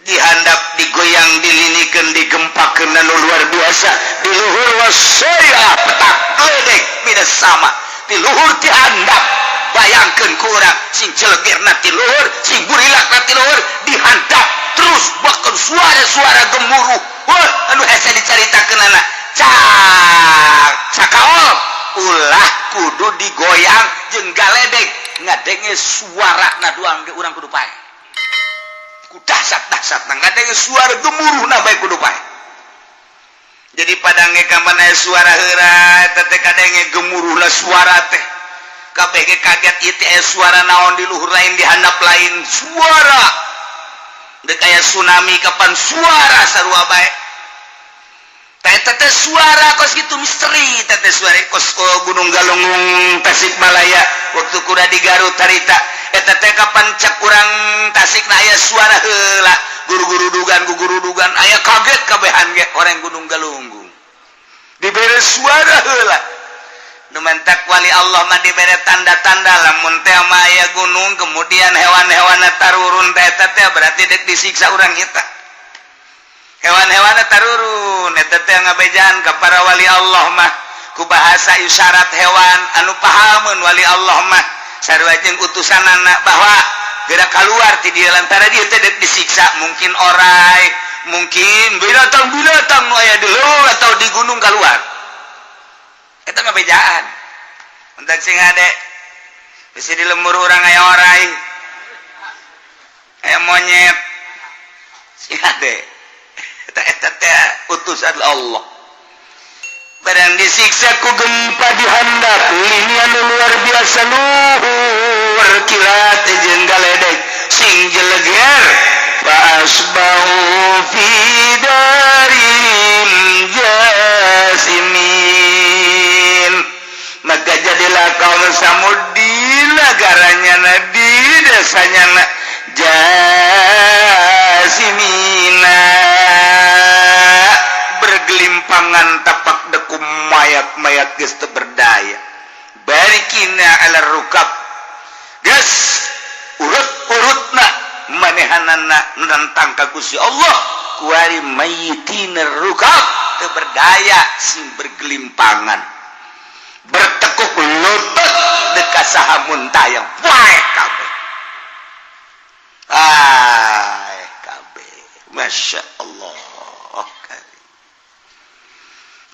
Dihandap, digoyang, dilinikan, digempakeun anu luar biasa di luhur, wasaya petak geledek minas sama di luhur, dihandap. Bayangkan kurang sing celegirna ti luhur, sing burilakna ti luhur, dihandap terus, bahkan suara-suara gemuruh. Wah, anu hese dicaritakeun anak cak cakaol ulah kudu digoyang jeung galedek, ngadenge suara na doang ge urang kudu pae, ku dahsyat-dahsyat na ngadenge suara gemuruh na bae kudu pae. Jadi padange kapan aya suara heura eta teh, kadenge gemuruh lah suara teh, kabeh ge kaget, ieu teh aya suara naon di luhur, lain di handap, lain suara dek aya tsunami, kapan suara sarua bae. Teh teh suara kos gitu, misteri teh teh suara kos, oh, Gunung Galunggung Tasikmalaya, waktu kuda di Garut harita eta teh, kapan cek urang Tasik na aya suara heula, guru-guru dugan, guru dugan aya kaget kabehan ge orang Gunung Galunggung dibere suara heula. Nu mantak wali Allah mah dibere tanda-tanda, lamun teh mah aya gunung kemudian hewan-hewan tarurun teh, eta teh berarti dek disiksa urang kita. Hewan-hewan tarurun eta teh ngabejaan ka para wali Allah mah ku bahasa isyarat hewan anu pahamun wali Allah mah, sarua jeung utusanana, bahwa gerak keluar ti dieu lantaran dia teh dek disiksa, mungkin orai, mungkin binatang-binatang nu aya di leuweung atau di gunung keluar. Eta ngabejaan untuk sing ade bisi di lembur urang aya orai, aya monyet, sing ade. Eta eta teh utusan Allah, barang disiksa ku gempa dihandap linian luar biasa luhur, kilat jeung galedek sing jeleger, fa asbahu fi darihim jasimin. Maka jadilah kaum Samud di negaranya na, di desanya na, jasimina, bergelimpangan tapak dekum mayat-mayat, geus teu berdaya, barikina ala rukab, geus urut-urutna manehanana nentang ka Gusti Allah, kuari mayitina rukab, teu berdaya, sing bergelimpangan, bertekuk lutut dekat saha muntayang, wae kabeh, ah kabeh. Masya Allah.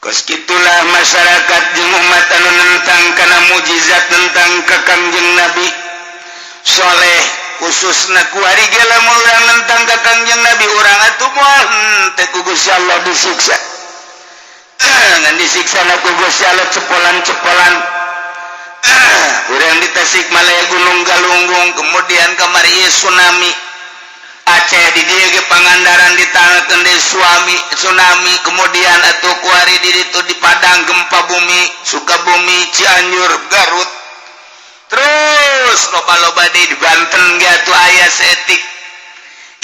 Kos gitulah masyarakat jeung umat anu nentang kana mujizat, tentang ka Kangjeng Nabi Soleh, khususna kuari ge lamun urang nentang ka Kangjeng Nabi, urang atuh moal henteu ku Gusti Allah disiksa, ngan disiksa na ku Gusti Allah cepolan-cepolan. Urang di Tasikmalaya, Gunung Galunggung, kemudian kamari tsunami. Aceh di dieu ge Pangandaran ditangakeun deui suami tsunami, kemudian atuh kuari di ditu di Padang gempa bumi, Sukabumi, Cianjur, Garut, terus loba-loba di Banten ge atuh aya saeutik.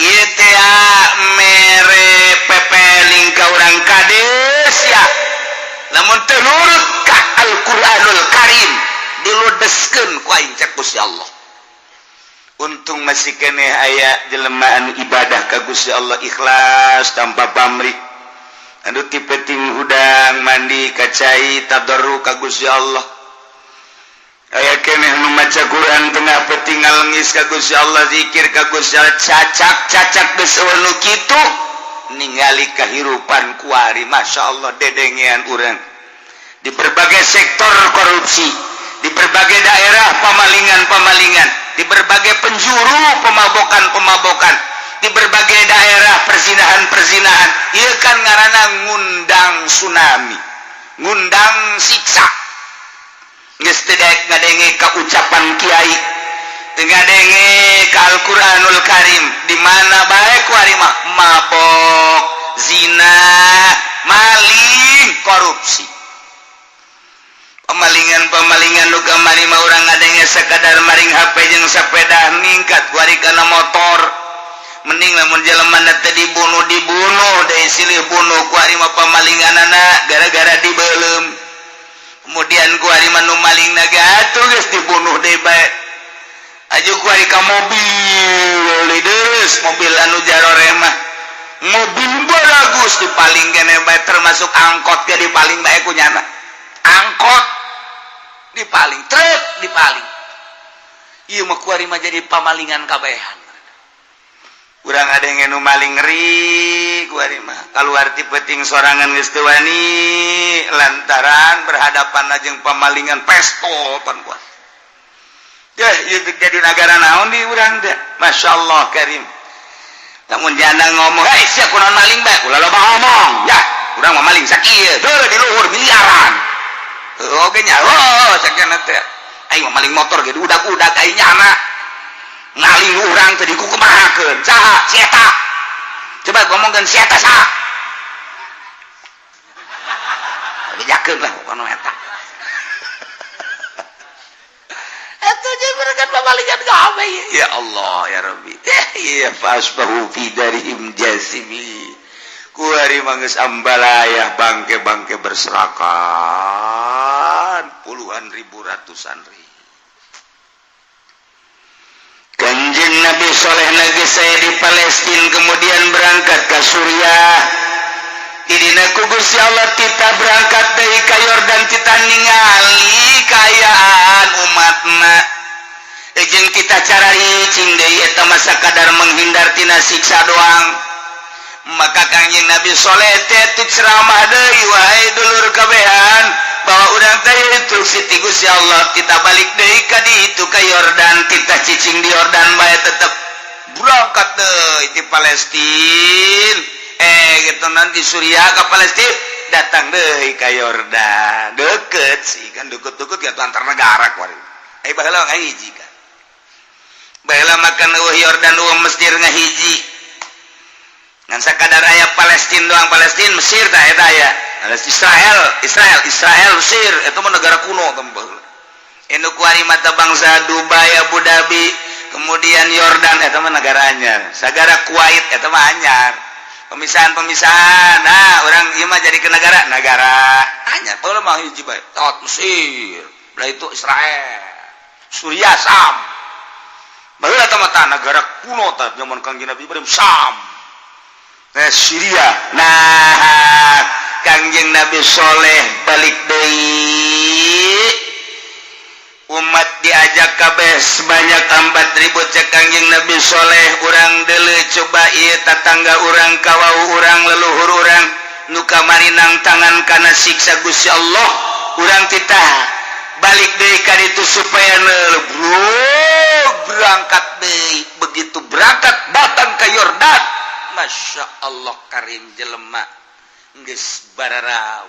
Ieu teh mere pepeling ka urang, kades ya, lamun teu nurut ka Al-Qur'anul Karim diludeskeun ku aing, cek Gusti Allah. Untung masih keneh aya jelema anu ibadah ka Gusti Allah ikhlas tanpa pamrih, anu ti peuting hudang mandi ka cai tadarru ka Gusti Allah, aya keneh nu maca Quran tengah peuting ngalengis ka Gusti Allah, zikir ka Gusti Allah, cacak cacak geus nu kitu. Ningali kahirupan kuari, Masya Allah, dedengean urang di berbagai sektor korupsi, di berbagai daerah pemalingan-pemalingan, di berbagai penjuru pemabokan-pemabokan, di berbagai daerah perzinahan-perzinahan. Ieu kan ngaranna ngundang tsunami, ngundang siksa. Geus teu daek ngadenge ka ucapan kiai, teu ngadenge ka Al-Qur'anul Karim, di mana bae kuari mah mabok, zina, maling, korupsi, pemalingan pemalingan. Nu kamari mah urang ngadenge sekadar maring HP jeung sepeda, ningkat kuari kana motor. Mending lamun jelema teh dibunuh, dibunuh deui silih bunuh. Kuari mah pemalinganana gara-gara dibeuleum, kemudian kuari mah nu maling naga atuh geus dibunuh deui bae. Aju kuari ka mobil deus, mobil anu jaroremah, mobil bagus dipaling kene bae, termasuk angkot ge dipaling bae ku nyana, angkot dipaling, truk dipaling. Ieu mah kuari mah jadi pamalingan kabehan. Urang ada yang nu maling ngeri kuari mah, keluar ti peuting sorangan geus teu wani lantaran berhadapan jeung pamalingan pestol pan kuat. Deh, ieu jadi negara naon di urang teh? Masya Allah Karim. Lamun janda ngomong, "Hei, sia kunaon maling bae?" "Ulah loba ngomong ya, urang mah maling sakieu heuh di luhur miliaran." Oge nya, oh, cek teh aing mah maling motor ge udak-udak, aing nyana ngaling urang teh dikukumahakeun. Saha si eta? Coba ngomongkeun si eta saha? Bejakeun lah kono eta. Eta jeung mereka pamalingan kabeh. Ya Allah ya Rabbi. Ya fasbahu fi darihim jasimi. Kuari mah geus ambalayah, bangke-bangke berserakan puluhan ribu, ratusan ribu. Kanjeng Nabi Soleh lagi saya di Palestina, kemudian berangkat ke Suriah. Idina ku Gusti Allah kita berangkat dari ka Yordan, kita ningali kaayaan umatna jeung kita cararicing deui, eta mah sakadar menghindar tina siksa doang. Maka Kangjeng Nabi Soleh teh ceramah deui, "Wahai dulur kabehan, bahwa urang teh instruksi ti Gusti Allah, kita balik deui ka ditu ka Yordan, kita cicing di Yordan bae." Tetep berangkat deui di Palestina, gitu, nanti Suriah ke Palestina, datang deui ka Yordan. Deket sih kan, deket-deket gitu antar negara kuari. Baheula ngahiji kan, baheula makan eueuh Yordan, eueuh Mesir, ngahiji, ngan sakadar aya Palestina doang. Palestina, Mesir tah eta aya Israel, Israel, Israel, Mesir itu mah negara kuno tembel. Anu kuari mata bangsa Dubai, Abu Dhabi, kemudian Yordan eta mah negara anyar, sagara Kuwait eta mah anyar, pemisahan-pemisahan. Nah, orang ieu mah jadi ke negara negara anyar. Baheula mah hiji bae tot, Mesir belah itu, Israel, Suriah, Sam. Baheula tah mah negara kuno tah zaman Kangjeng Nabi Ibrahim, Sam. Nah, Syria. Nah, Kangjeng Nabi Soleh balik deui, umat diajak kabeh sebanyak 4000. Cek Kangjeng Nabi Soleh, "Urang deuleu coba ieu tatangga urang, kawau urang, leluhur urang nu kamari nangtangan kana siksa Gusti Allah. Urang titah balik deui ka ditu supaya bro." Berangkat deui. Begitu berangkat datang ke Yordan, Masya Allah Karim, jelema geus bararau.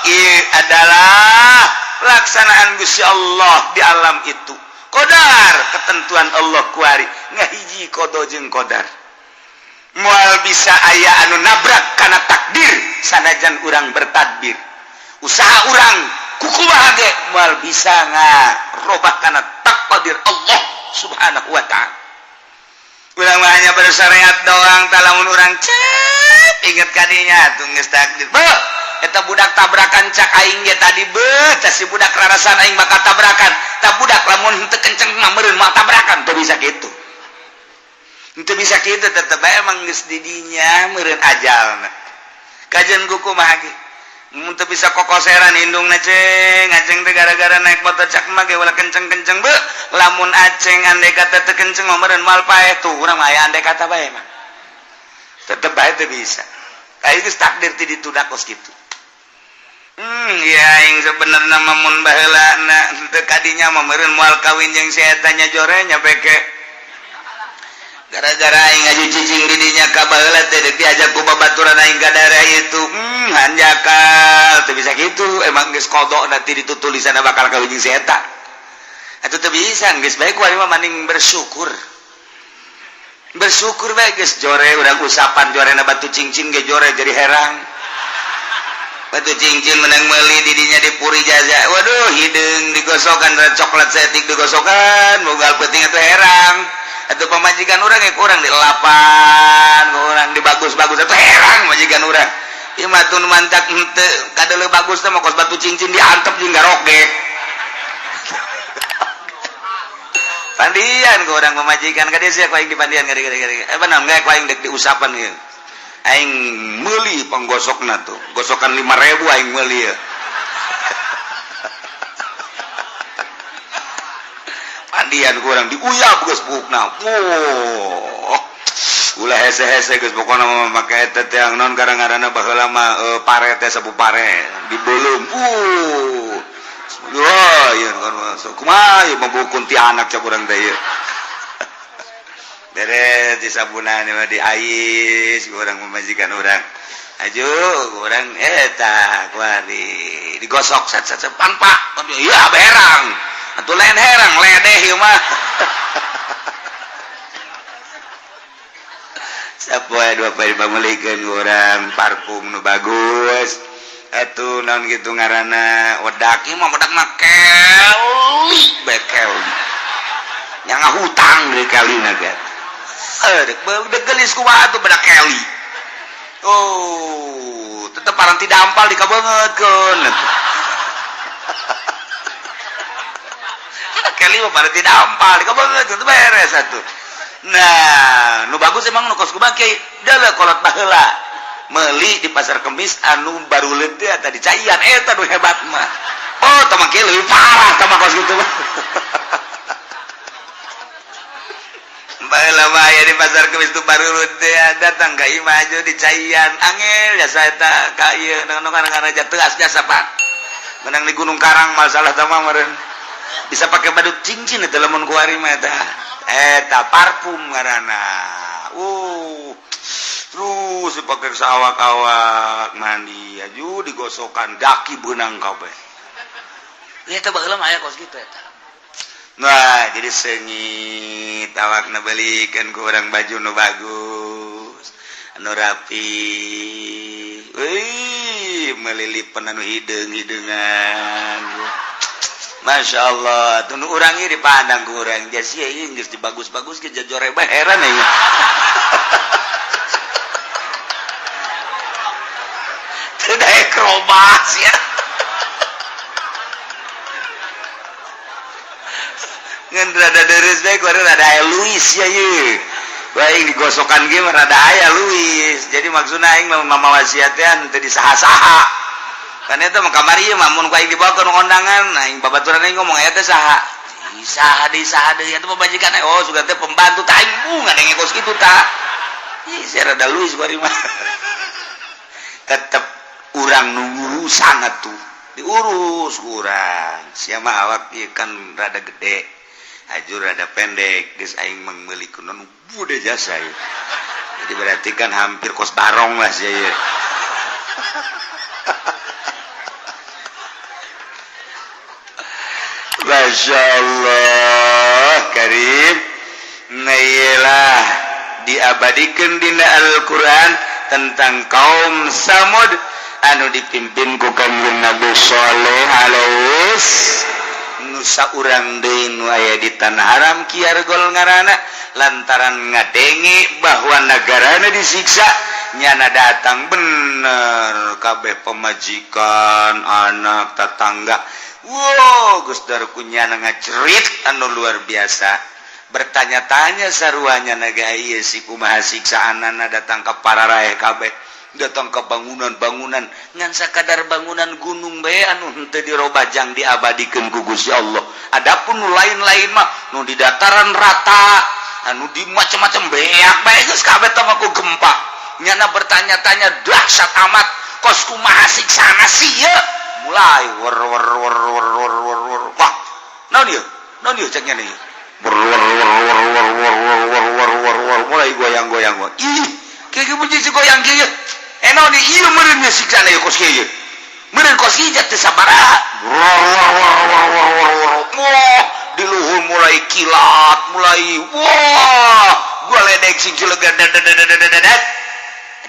Ieu adalah pelaksanaan Gusti Allah di alam itu. Qodar, ketentuan Allah kuari. Ngahiji qada jeung qodar, moal bisa aya anu nabrak karena takdir. Sanajan urang bertadbir, usaha urang kukumaha ge, moal bisa ngarobah karena takdir Allah Subhanahu wa Ta'ala. Urang mah hanya bersyariat doang. Tah, lamun urang cep inget kadinya tuh, geus takdir. Beuh, eta budak tabrakan, cak aing ge tadi, beuh, tah si budak rarasan aing bakal tabrakan. Tah budak lamun henteu kenceng mah meureun moal tabrakan. Teu bisa kitu, henteu bisa kitu. Tetep bae emang geus di dinya meureun ajalna. Kajian kumaha ge mun teu bisa kokoseran indungna. Ceng, aceng teh gara-gara naik motor, cak mah ge ulah kenceng-kenceng. Beuh, lamun aceng andai kata teu kenceng mah meureun moal paeh. Tuh urang mah aya andai kata bae mah, tetep bae teu bisa. Kayak geus takdir ti ditunda kos kitu. Ya aing sebenarnya mah mun baheula na teu kadinya mah meureun moal kawin jeung si eta nya, jorenya beke gara-gara aing ngaju cicing di dinya ka baheula teh, deuk diajak ku babaturan aing ka daerah itu, hanjakal teu bisa kitu. Emang geus qada nanti ditutulisanna bakal kawin jeung si eta atuh, teu bisa. Geus bae ku mah maning bersyukur, bersyukur bae. Geus jore urang usapan, jorena batu cincin ge jore, jadi herang. Batu cincin menang meuli di dinya di Puri Jaza. Waduh, hideung digosokan, coklat setik digosokan, mogal penting itu herang. Atau pamajikan urang ya kurang di lapan, kurang di bagus-bagus atau herang majikan urang. Ieu mah tun mantak henteu kadeuleu bagus teh mah kos batu cincin diantep jeung garogek. Pandian ku urang pamajikan ka dieu sia, ku aing dipandian ka dieu ka dieu. Eh, benar ge ku aing dek diusapan ieu. Aing meuli panggosokna tuh, gosokan 5000 aing meuli ya. Pandian ku urang diuyap geus buukna. Oh, ulah hese-hese geus pokona mah make eta teh naon gara-garana baheula mah pare teh, sapu pare dibeuleum. Wah, ieu kan kumaha ieu mah kuntianak cak urang teh ieu. Beres disabunan mah di ais ku urang pamajikan urang. Aju urang eta kuari digosok sat sat sat pan pak. Iya berang. Atuh lain herang, ledeh ieu mah. Sapoe dua poe dipameulikeun ku urang parfum nu bagus. Atuh naon kitu ngaranna, wedak ieu mah, wedak mah keli bae keli. Nya ngahutang deui kelina ge. Eh, dek dek gelis kumaha atuh bedak keli. Oh, tetep paranti dampal dikabeungeutkeun. Kelly mah paranti dampal dikabeungeutkeun teu beres atuh. Nah, nu bagus emang nu kos kumaha kiai? Deuleu kolot baheula. Meuli di pasar Kemis anu baruleut teh eta dicaian, eta nu hebat mah. Oh, tah mah kieu leuwih parah tah mah kos kitu mah. Baheula mah aya di pasar Kemis tu baruleut teh, datang ka imah aju dicaian angel jasa eta ka ieu nu ngaranna teas jasa Pak. Menang di Gunung Karang masalah tah mah meureun. Bisa pakai badut cincin eta lamun kuari mah eta. Eta parfum ngaranna. Terus dipakai sawak-awak mandi aju digosokan daki beunang kabeh. Ieu teh baheula mah aya kos kitu eta. Nah, jadi seungit awakna, belikeun ku urang baju nu bagus, anu rapi. Wih, melilipan anu hideung-hideungan. Masya Allah, tuh nu urang ieu dipandang ku urang. Sia ieu geus dibagus-bagus ge jajore bae, heran aing. Teu daek robah sia. Ngan rada deres bae kuari, rada aya Luis ya ieu. Baik digosokan ge mah rada aya Luis. Jadi maksudna aing mah mamawa sia teh teu disaha-saha. Kan eta mah kamari ieu mah mun ku aing dibawa ke undangan, aing babaturan aing ngomong aya teh saha? Saha deui, saha deui eta pamajikan. Oh, sugan teh pembantu tah aing bunga ngadenge kos kitu tah. Ih, sia rada Luis kuari mah. Tetep urang nu ngurusan atuh. Diurus urang. Sia mah awak ieu kan rada gede. Haju rada pendek, geus aing mah meuli kunon bude jasa ieu. Jadi berarti kan hampir kos barong lah sia ieu. Masya Allah Karim. Nah, diabadikan dina Al-Quran tentang kaum Samud anu dipimpin ku Kangjeng Nabi Shaleh alaihi. Nusa urang deui nu aya di Tanah Haram, Kiargol ngaranna, lantaran ngadenge bahwa negarana disiksa, nyana datang bener kabeh, pemajikan, anak, tetangga. Wow, Gus Darku, nyana ngajerit anu luar biasa, bertanya-tanya saruanya naga ieu si kumaha siksaanana. Datang ke para raeh kabeh, datang ke bangunan-bangunan, ngan sakadar bangunan gunung bae anu henteu dirobajang diabadikeun ku Gusti Allah. Adapun nu lain-lain mah, nu di dataran rata, anu di macam-macam, beak bae geus kabeh teh ku gempa. Nyana bertanya-tanya, dahsyat amat, kos kumaha siksana sih ya. Mulai wer wer wer wer wer wer wer. Wah, naon ieu, naon ieu, cek nya nih, wer wer wer wer wer wer wer wer wer wer wer, mulai goyang-goyang. Ih, kayak bunyi si goyang kieu. Eh, naon ieu? Meureun siksana ieu kos kieu, meureun kos kieu teh sabaraha. Wah wah wah wah wah wah wah, di luhur mulai kilat, mulai wah, gua ledek sing cilegan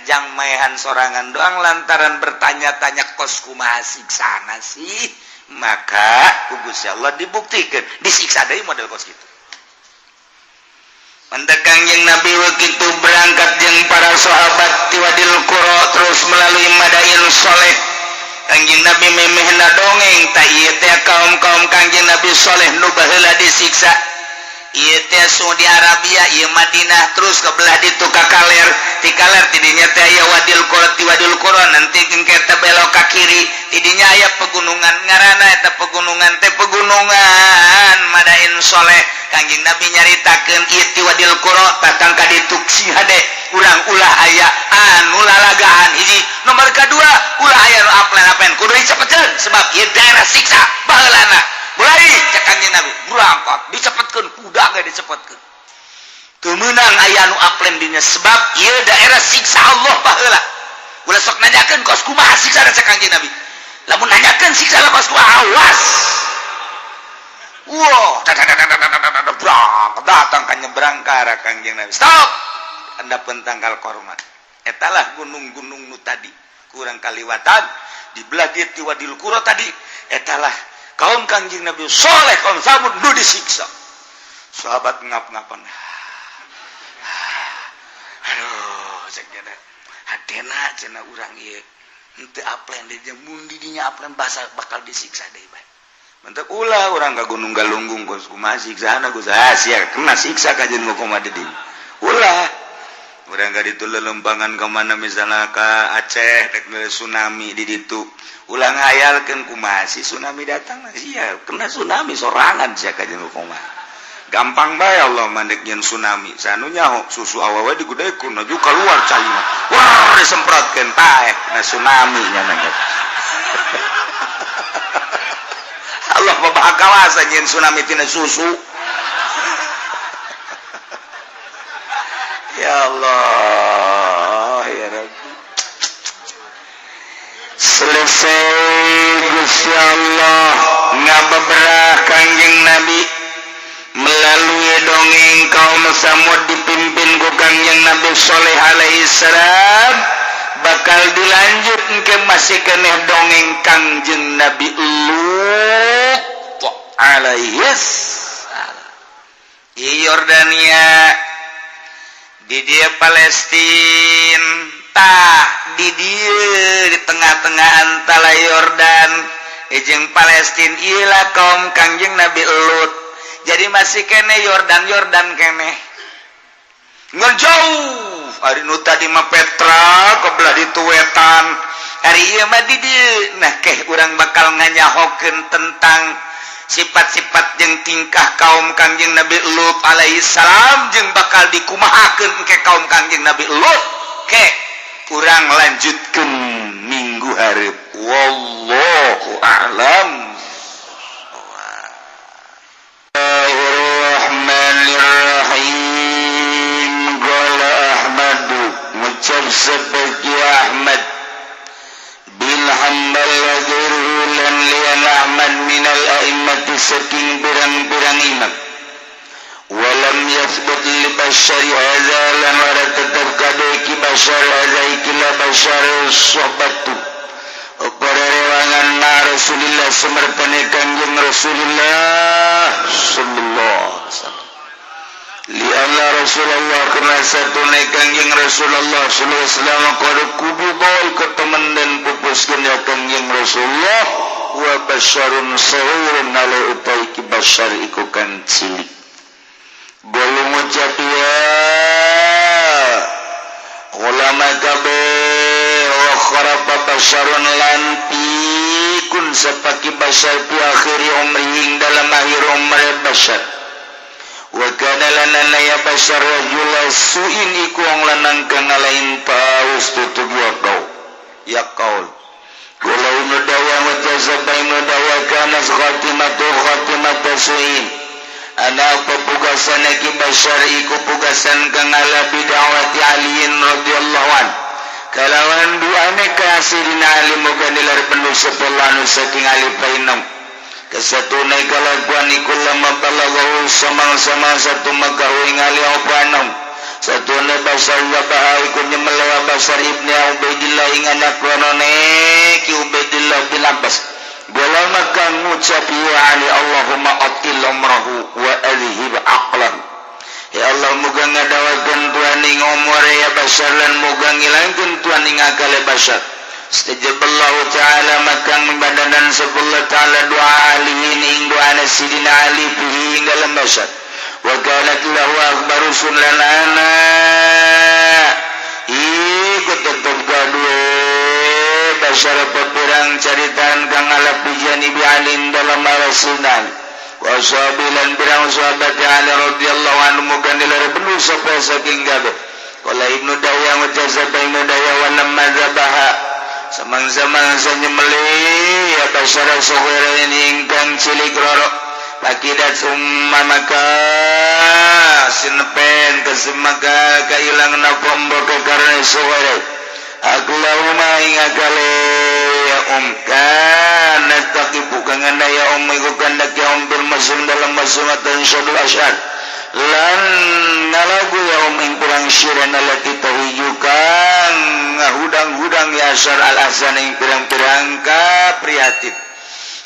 jang maehan sorangan doang. Lantaran bertanya-tanya kos kumaha siksana sih, maka ku Gusti Allah dibuktikan disiksa deui model kos kitu. Mentek Kangjeng Nabi begitu berangkat jeung para sahabat ti Wadil Qura, terus melalui Madain Soleh. Kangjeng Nabi memehna dongeng tak ieu teh kaum-kaum Kangjeng Nabi Soleh nu baheula disiksa. Ieu teh Saudi Arabia, ieu Madinah, terus ke belah ditu ka kaler, ti kaler tidinya teh aya Wadil Qura, ti Wadil Qura nanti engke teh belok ka kiri, tidinya aya pegunungan, ngaranna eta pegunungan teh pegunungan Madain Soleh. Kangjeng Nabi nyaritakeun ieu ti Wadil Qura datang ka ditu, sing hade urang ulah aya anu lalagaan hiji, nomor kedua ulah aya nu aplen-aplen, kudu dicepetkeun sebab ieu daerah siksa baheulana. Mulai cek Kangjeng Nabi berangkat, dicepetkeun, kuda ge dicepetkeun, teu meunang aya anu aplen dinya sebab ieu daerah siksa Allah baheula. Ulah sok nanyakeun kos kumaha siksa. Cek Kangjeng Nabi, lamun nanyakeun siksa kos kumaha, awas. Wah, datang kan nyebrang ke arah Kangjeng Nabi, stop, anda pentangkal kormat. Etalah gunung-gunung nu tadi kurang kaliwatan di belah dieu ti Wadil Qura tadi. Etalah kaum Kangjeng Nabi Soleh, kaum Samud nu disiksa. Sahabat ngap-ngapan, aduh, cek hatena cenah urang ieu henteu aplen di dieu, mun di dinya aplen basa bakal disiksa deui bae. Mentek ulah urang ka Gunung Galunggung, kos kumaha siksana Gus, ah sia kena siksa kajian kumaha di dinya. Ulah urang ka ditu lelempangan ka mana, misalnya ka Aceh, rek tsunami di ditu, ulah ngayalkeun kumaha sih tsunami datang, sia kena tsunami sorangan sia kajian kumaha. Gampang bae Allah mandek nyeun tsunami, sanu nyaho susu awewe digudekeun aju keluar caina, wah, disemprotkeun, taeh kena tsunami nya. Allah mah kawasa nyeun tsunami tina susu. Ya Allah ya Rabbi. Selesai Gusti Allah ngabeberah Kangjeng Nabi melalui dongeng kaum Samud dipimpin ku Kangjeng Nabi Soleh alaihi salam. Bakal dilanjut ke masih keneh dongeng Kangjeng Nabi Lut alaihi salam. Di Yordania, di dia Palestina, tah di dia di tengah-tengah antara Yordan jeung Palestina ilah kaum Kangjeng Nabi Lut. Jadi masih kene Yordan, Yordan kene ngan jauh. Hari nu tadi mah Petra ke belah ditu wetan, hari ieu mah di dieu. Nah, keh urang bakal nganyahokeun tentang sifat-sifat jeung tingkah kaum Kangjeng Nabi Lut alaihi salam jeung bakal dikumahakeun ke kaum Kangjeng Nabi Lut. Ke urang lanjutkeun minggu hareup. Wallahu a'lam. Bismillahirrahmanirrahim. Qala Ahmadu, ngucap seperti Ahmad bin Hanbal, wa ghairuhu lan lian Ahmad, minal a'immatil A'immati saking pirang-pirang imam. Walam yathbut li basyari hadza, lan ora tetep kade ki Basyar hadza ikilah Basyar sohbatu apa rewangan ma Rasulillah sumertane Kangjeng Rasulullah sallallahu alaihi wasallam. Li anna Rasulullah, karena satune Kangjeng Rasulullah sallallahu alaihi wasallam qad qubida, iku temen den pupuskeun ya Kangjeng Rasulullah, wa basyarun saghirun, ala utai ki Basyar iku kan cilik. Golu ngucap ya ulama kabeh, wa kharafa basyarun, lan pikun sapaki Basyar, fi akhiri umri, ing dalam akhir umur Basyar. Wa kana, lan ya Basyar, rajula suin, iku wong lanang kang ngalain paus tutug ya kau ya kaul. Gula Ibnu Dahya wa tazabba Ibnu Dahya kana khatimatu khatimatu suin. Ana pepugasan ki Basyar iku pugasan kang ala bidawati Aliin radhiyallahu an, kalawan duane ka Sidina Ali, muga nilar penuh sepuluh saking Ali painong. Kesatune kalakuan iku lama balaghahu, samang-samang satu makahu ing Ali apa anom satune Basyar, wabaha, iku nyemelewa Basyar ibni Ubaidillah ing anak lanone ki Ubaidillah bin Abbas. Bola maka ngucap ya Ali, "Allahumma atil umrahu wa adhib aqlahu." Ya Allah, muga ngadawakeun tuan ing umure ya Basyar lan muga ngilangkeun tuan ing akale Basyar. Istajaballahu ta'ala, maka membadanan sepuluh ta'ala doa Ali ing doa Sidina Ali fihi ing dalam Basyar. Wa kanat lahu akbaru lan ana iku tetep gaduh Basyar pirang caritaan kang ala bi alin dalam arasinan wa sahabilan pirang sahabat Ali radhiyallahu anhu, muga nilar benu sapa saking gabe. Qala Ibnu Dahya wa jazaba Ibnu Dahya wa lamma dzabaha, samang-samang sanyemeli ya Basyar ini ingkang cilik roro, pakidat summa, maka sinepen kesemaka kailang napombo karena suara Allahumma ing akale ya um kana taqifu kang ya um iku kandak ya um bil masum dalam masum dan syadul asyad lan ngalagu ya um ing pirang syiran allati tahiju kang ngahudang-hudang ya asyar al ahzan ing pirang-pirang kaprihatin,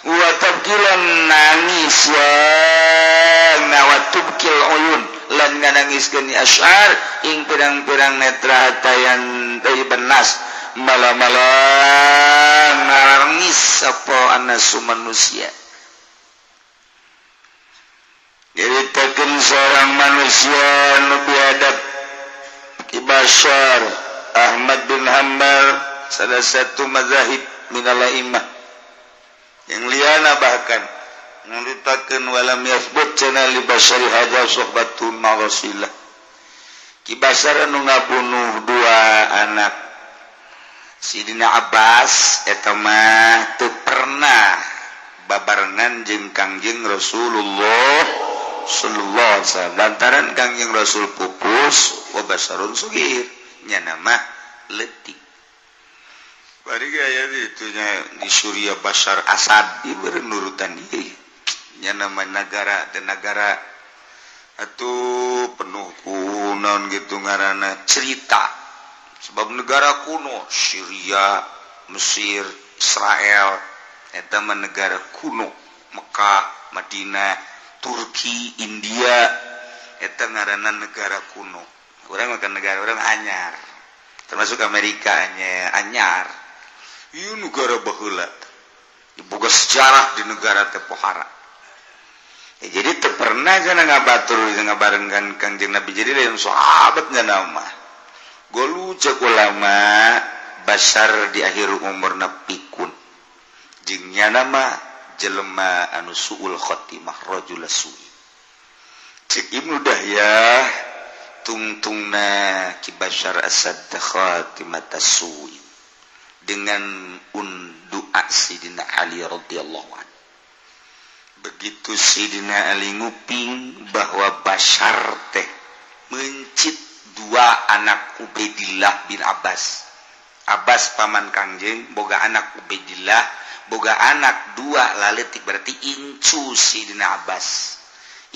wa tabkilan nangis ya wa tubkil uyun, lan nganangiskeun asyar ing pirang-pirang netra hatayan tayyiban nas, mala-mala nangis sapa anasu manusia. Nyaritakeun seorang manusia nu biadab, Ki Basyar. Ahmad bin Hanbal salah satu mazahib minal a'immah yang liana bahkan nyaritakeun walam yathbut cenah li basyari hadza sohbatun ma Rasulillah. Ki Basyar anu ngabunuh dua anak Sidina Abbas eta mah teu pernah babarengan jeung Kangjeng Rasulullah sallallahu alaihi wasallam, lantaran Kangjeng Rasul pupus wa basyarun sugir, nya nama leutik. Bari gaya itunya di Suriah Bashar Assad ieu nurutan ieu nya nama negara dan negara atuh penuh kunon gitu ngaranna cerita, sebab negara kuno Syria, Mesir, Israel eta mah negara kuno, Mekah, Madinah, Turki, India eta ngaranna negara kuno. Urang makan negara urang anyar, termasuk Amerika nya anyar. Ieu negara baheula diboga sejarah di negara teh pohara ya, jadi teu pernah kana ngabatur ngabarengkan Kangjeng Nabi, jadi lain sahabatnya nama golu. Cek ulama, Basyar di akhir umurna pikun jeung nama jelema anu suul khotimah, rajul su'i. Cek Ibnu Dahya, tungtungna Ki Basyar Asad khatimat su'i dengan doa Sidina Ali radhiyallahu anhu. Begitu Sidina Ali nguping bahwa Basyar teh mencit dua anak Ubaidillah bin Abbas. Abbas paman Kangjeng boga anak Ubaidillah, boga anak dua laletik, berarti incu Sidina Abbas.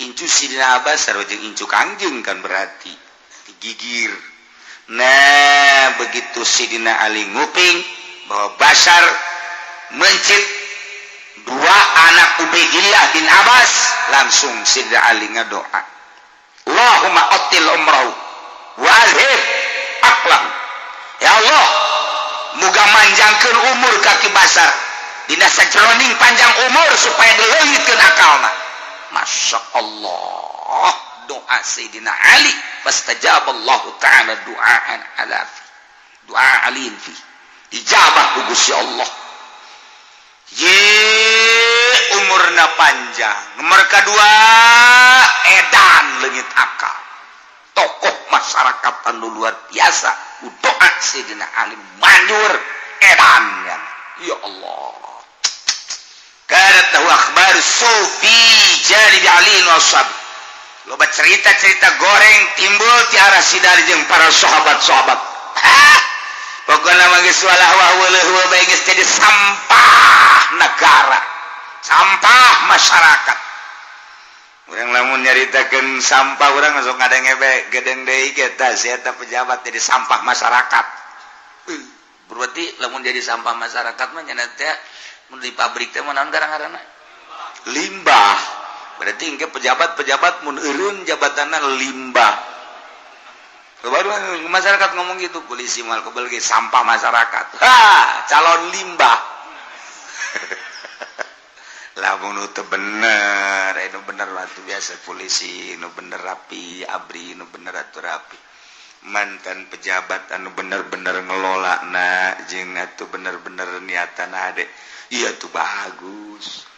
Incu Sidina Abbas sarua jeung incu Kangjeng kan, berarti digigir. Nah, begitu Sidina Ali nguping bahwa Basar mencit dua anak Ubaidillah bin Abbas, langsung Sidina Ali ngadoa, "Allahumma atil umrahu wa azhib aqlam." Ya Allah, muga manjangkeun umur ka Ki Basar, dina sajeroning panjang umur supaya dileungitkeun akalna. Masya Allah, doa Sayyidina Ali fastajaballahu ta'ala du'aan ala fi doa aliin fi ijabah ku Gusti Allah. Ye, umurna panjang. Nomor kedua, edan, leungit akal, tokoh masyarakat anu luar biasa. Doa Sayyidina Ali manjur, edan ya, ya Allah. Kanat lahu akhbar su fi janibi Ali wa ashab. Loba cerita-cerita goreng timbul ti arah Sidari jeung para sahabat-sahabat. Pokoknya mah geus walah wah weuleuh bae, geus jadi sampah negara, sampah masyarakat. Urang lamun nyaritakeun sampah, urang langsung ngadenge bae gedeng deui ge tah si eta pejabat jadi sampah masyarakat. Berarti lamun jadi sampah masyarakat mah nya teh mun di pabrik teh mun naon garang-garana? Limbah. Berarti engke pejabat-pejabat mun eureun jabatanna limbah. Baru masyarakat ngomong gitu, polisi mal kebel ge sampah masyarakat. Ha, calon limbah. Lamun teu bener, nu bener waktu biasa polisi nu bener rapi, ABRI nu bener atuh rapi. Mantan pejabat anu bener-bener ngelola na jeung atuh bener-bener niatan ade. Iya tuh bagus.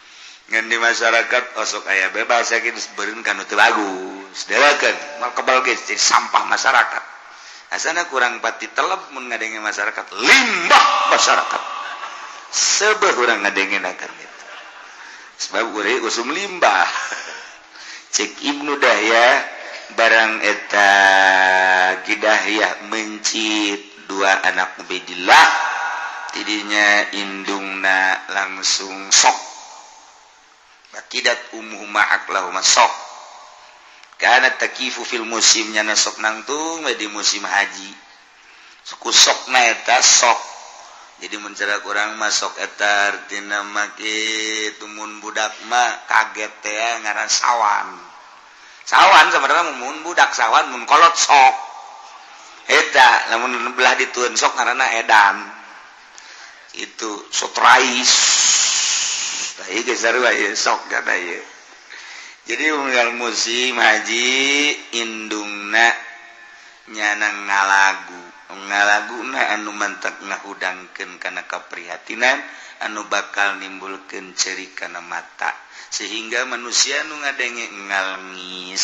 Ngan di masyarakat osok aya bebas ya geus beureun kan teu bagus. Delekeun mal kebal ge jadi sampah masyarakat. Asana kurang pati telep mun ngadenge masyarakat limbah masyarakat. Sebeh urang ngadenge akan itu. Sebab urang usum limbah. Cek Ibnu Dahya, barang eta Kidahyah mencit dua anak Ubaidillah, tidinya indungna langsung sok. Bakidat ummuhuma aqlahuma, sok. Kana takifu fil musim, nyana sok nangtung di musim haji. Suku sok na eta sok. Jadi mencara kurang masuk eta artina mah kitu, mun budak mah kaget teh ngaran sawan. Sawan sebenarnya mun budak sawan, mun kolot sok. Eta lamun belah dituun sok ngaranna edan. Itu sotrais. Tah ieu geus sarua ieu sok kana ieu. Jadi unggal musim haji indungna nyana ngalagu, ngalaguna anu mantak ngahudangkeun kana kaprihatinan anu bakal nimbulkeun ceri kana mata sehingga manusia nu ngadenge ngalngis.